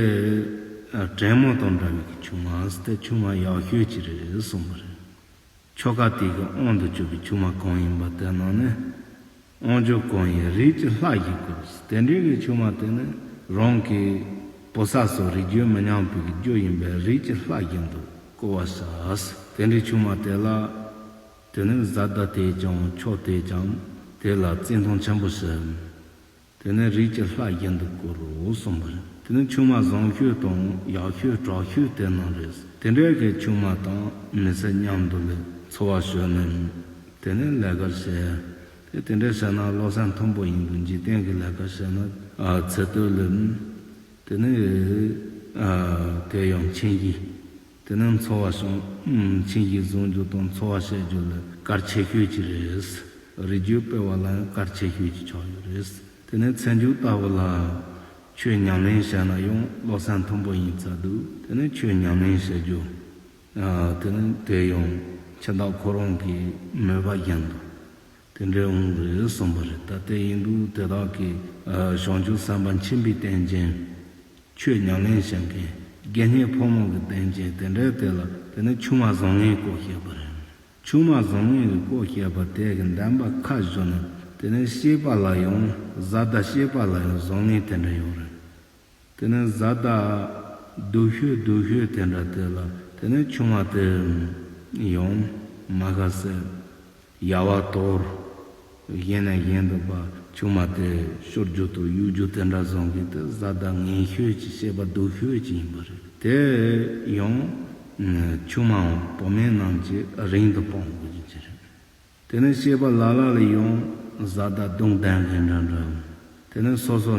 ཨ། བྲན་མོ་དང་འདྲ་བའི་གི་ཆུང་མ་དེ་ཆུང་མ་ཡག་ཤོས་ཅིག་རེད་གསུངས་པ་རེད། ཆོ་ག་དེ་གི་དབང་དུ་གྱུར་པའི་ཆུང་མ་གང་ཡིན་པ་དེ་ནང་ནས། དབང་ཕྱུག་གང་ཡིན་རིགས་ཀྱི་ལྷ་བཞིན་བཀུར། དེ་འདྲའི་གི་ཆུང་མ་དེ་ནི་རང་གི་བུ་ཚ་སོགས་རིགས་རྒྱུད་མི་ཉམས་པའི་གི་རྒྱུ་ཡིན་པས་རིགས་ཀྱི་ལྷ་བཞིན་དུ་བཀུར་བར་བྱ། དེ་འདྲའི་ཆུང་མ་དེ་ལ། དེ་ནི་བཟའ་ཟླ་དེས་ཀྱང་ཕྱོགས་དེས་ཀྱང་དེ་ལ་བརྩི་མཐོང་ཆེན་པོ་བྱེད། དེ་ནི་རིགས་ཀྱི་ལྷ་བཞིན་དུ་བཀུར་རོ་གསུངས་པ་རེད། དེ་ནི་ཆུང་མ་བཟང་ཤོས་དང་ཡག་ཤོས་དྲག་ཤོས་དེ་རྣམས་རེད། དེ་འདྲའི་གི་ཆུང་མ་དང་མི་ཚེ་མཉམ་དུ་ལས་འཚོ་བ་སྐྱོལ་ནས། དེ་ནི་ལས་ཀར་བྱེད། དེ་དེ་འདྲའི་བྱས་ན་བློ་སེམས་མཐུན་པོ་ཡིན་དུས་འཇིག་རྟེན་གྱི་ལས་ཀ་བྱས་ན། ཨ། ཚེ་སྟོད་ལས། དེ་ནི། ཨ། དེ་ཡང་ཁྱིམ་གཞིས། དེ་ནི་འཚོ་བ་བྱུང་། ཁྱིམ་གཞིས་བཟུང་རྒྱུ་དང་འཚོ་བ་བྱེད་རྒྱུ་ལ་གལ་ཆེ་ཤོས་ཅིག་རེད། རིགས་རྒྱུད་སྤེལ་བ་ལ་ཡང་གལ་ཆེ་ཤོས་ཅིག་ཆགས་ཡོད་རེད། དེ་ནས་ཚེ་མཇུག་ལྟ་བུ་ལ་ཆོས་ཉམས་ལེན་བྱས་ན་ཡང་བློ་སེམས་མཐུན་པོ་ཡིན་ཚར་དུས་དེ་ནས་ཆོས་ཉམས་ལེན་བྱེད་རྒྱུ། ཨ། དེ་ནས་དེ་ཡང་ཁྱིམ་བདག་ཁོ་རང་གི་མོས་པ་བཞིན་དུ་དེ་འདྲའི་འོང་རེད་གསུངས་པ་རེད། ད་དེ་ཡིན་དུས་དེ་དག་གི། ཨ། བྱང་ཆུབ་སེམས་དཔའ་མཁྱེན་པའི་རྟེན་ཅན། ཆོས་ཉམས་ལེན་བྱེད་མཁན། དགེ་བསྙེན་ཕོ་མོ་གི་རྟེན་ཅན་དེ་འདྲའི་དེ་ལ་དེ་ནས་ཆུང་མ་བཟང་ངན་སྐོར་བཤད་པ་རེད། ཆུང་མ་བཟང་ངན་གྱི་སྐོར་བཤད་པ་དེ་གི་འདོན་པ་ཁ་བཞག་ན་དེ་ནས་སྐྱེས་པ་ལ་ཡང་བཟའ་ཟླ་སྐྱེས་པ་ལ་ཡང་བཟང་ངན་དེ་འདྲ་ཡོད་རེད། དེ་ནས་བཟའ་ཟླ་སྡུག་ཤོས་སྡུག་ཤོས་དེ་འདྲ་དེ་ལ་དེ་ནས་ཆུང་མ་དེ་ཡང་མ་ཁ་གསལ། ཡལ་བ་དོར། གཞན་ནས་གཞན་དུ་པ་ཆུང་མ་དེ་ཤོར་རྒྱུ་དང་གཡུག་རྒྱུ་དེ་འདྲ་བཟོ་མཁན་དེ་བཟའ་ཟླ་ངན་ཤོས་ཀྱི་བཤད་པ་སྡུག་ཤོས་ཀྱི་ཡིན་པ་རེད། དེ་ཡང་ཆུང་མའམ་བུད་མེད་རྣམས་ཀྱིས་རིང་དུ་སྤོང་དགོས་ཀྱི་ཅི་རེད། དེ་ནས་བཤད་པ་ལ་ལ་ལ་ཡང་བཟའ་ཟླ་གདོང་ལྡན་མཁན་འདྲ་འདྲ། དེ་ནས་སོ་སོ་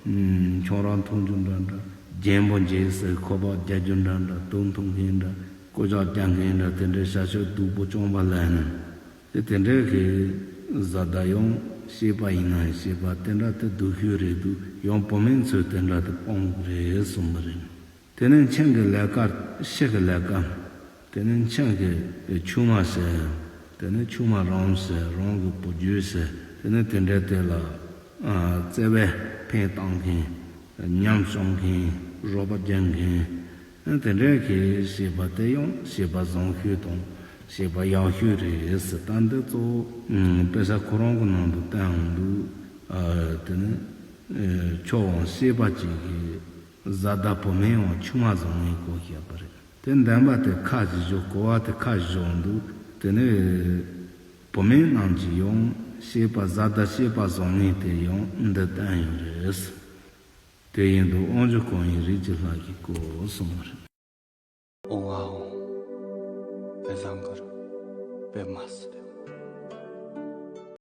ཁྱོད་རང་མཐོང་རྒྱུ་འདྲ་འདྲ། རྒྱན་པོ་འཇལ་ཟེར་ཁོག་པ་རྒྱག་རྒྱུ་འདྲ་འདྲ། དུག་འཐུང་མཁན་འདྲ། ཀོ་ཅག་རྒྱག་མཁན་འདྲ། དེ་འདྲའི་བྱ་སྤྱོད་སྡུག་པོ་རྐྱང་པ་ལས་ནས། དེ་དེ་འདྲའི་གི་བཟའ་ཟླ་ཡང་ བཤད་པ་ཡིན་ན་ཡང་བཤད་པ་དེ་འདྲ་དེ་སྡུག་ཤོས་རེད་འདུག་ཡང་བུད་མེད་ཚོས་དེ་འདྲ་དེ་སྤོང་གི་རེད་གསུངས་པ་རེད། དེ་ནས་ཁྱིམ་གྱི་ལས་ཀ། ཕྱི་གི་ལས་ཀ། དེ་ནས་ཁྱིམ་གྱི་ཆུང་མ་ཟེར། དེ་ནས་ཆུང་མ་རང་ཟེར། རང་གི་བུ་རྒྱུད་ཟེར། དེ་ནས་དེ་འདྲ་དེ་ལ་ཨ་བརྩེ་བས་འཕེན་བཏང་མཁན། ཉམས་སྲུང་མཁན། རོགས་པ་རྒྱག་མཁན། ཨ་དེ་འདྲ་གི་བཤད་པ་དེ་ཡང་བཤད་པ་བཟང་ཤོས་དང་བཤད་པ་ཡག་ཤོས་རེད་ཟེར། ད་འདི་གཙོ་བོ་ཨ་དཔེ་ཆ་ཁོ་རང་གི་ནང་དུ་བསྟན་འདུག་ཨ་དེ་ནས་ཨ་ཁྱོད་ཡང་བཤད་པ་ཅིག་གིས། བཟའ་ཟླ་བུད་མེད་ཡང་ཆུང་མ་བཟང་ངན་སྐོར་བཤད་པ་རེད། དེ་འདོན་པ་དེ་ཁ་ཅིག་བཞག་གོ་བ་དེ་ཁ་བཞག་འདུག་དེ་ནས་བུད་མེད་རྣམས་ཀྱིས་ཡང་བཤད་པ། བཟའ་ཟླ་བཤད་པ་བཟང་ངན་དེ་ཡང་འདི་བསྟན་ཡོད་རེད། དེ་ཡིན་དུས་དབང་ཕྱུག་གང་ཡིན་རིགས་ཀྱི་ལྷ་ཞེས་བསྐོར་གསུངས་པ་རེད། ཨོང་ཨ་ཨོང་། པད་བཟང་གུ་རུ་པདྨ་སིདྡྷི།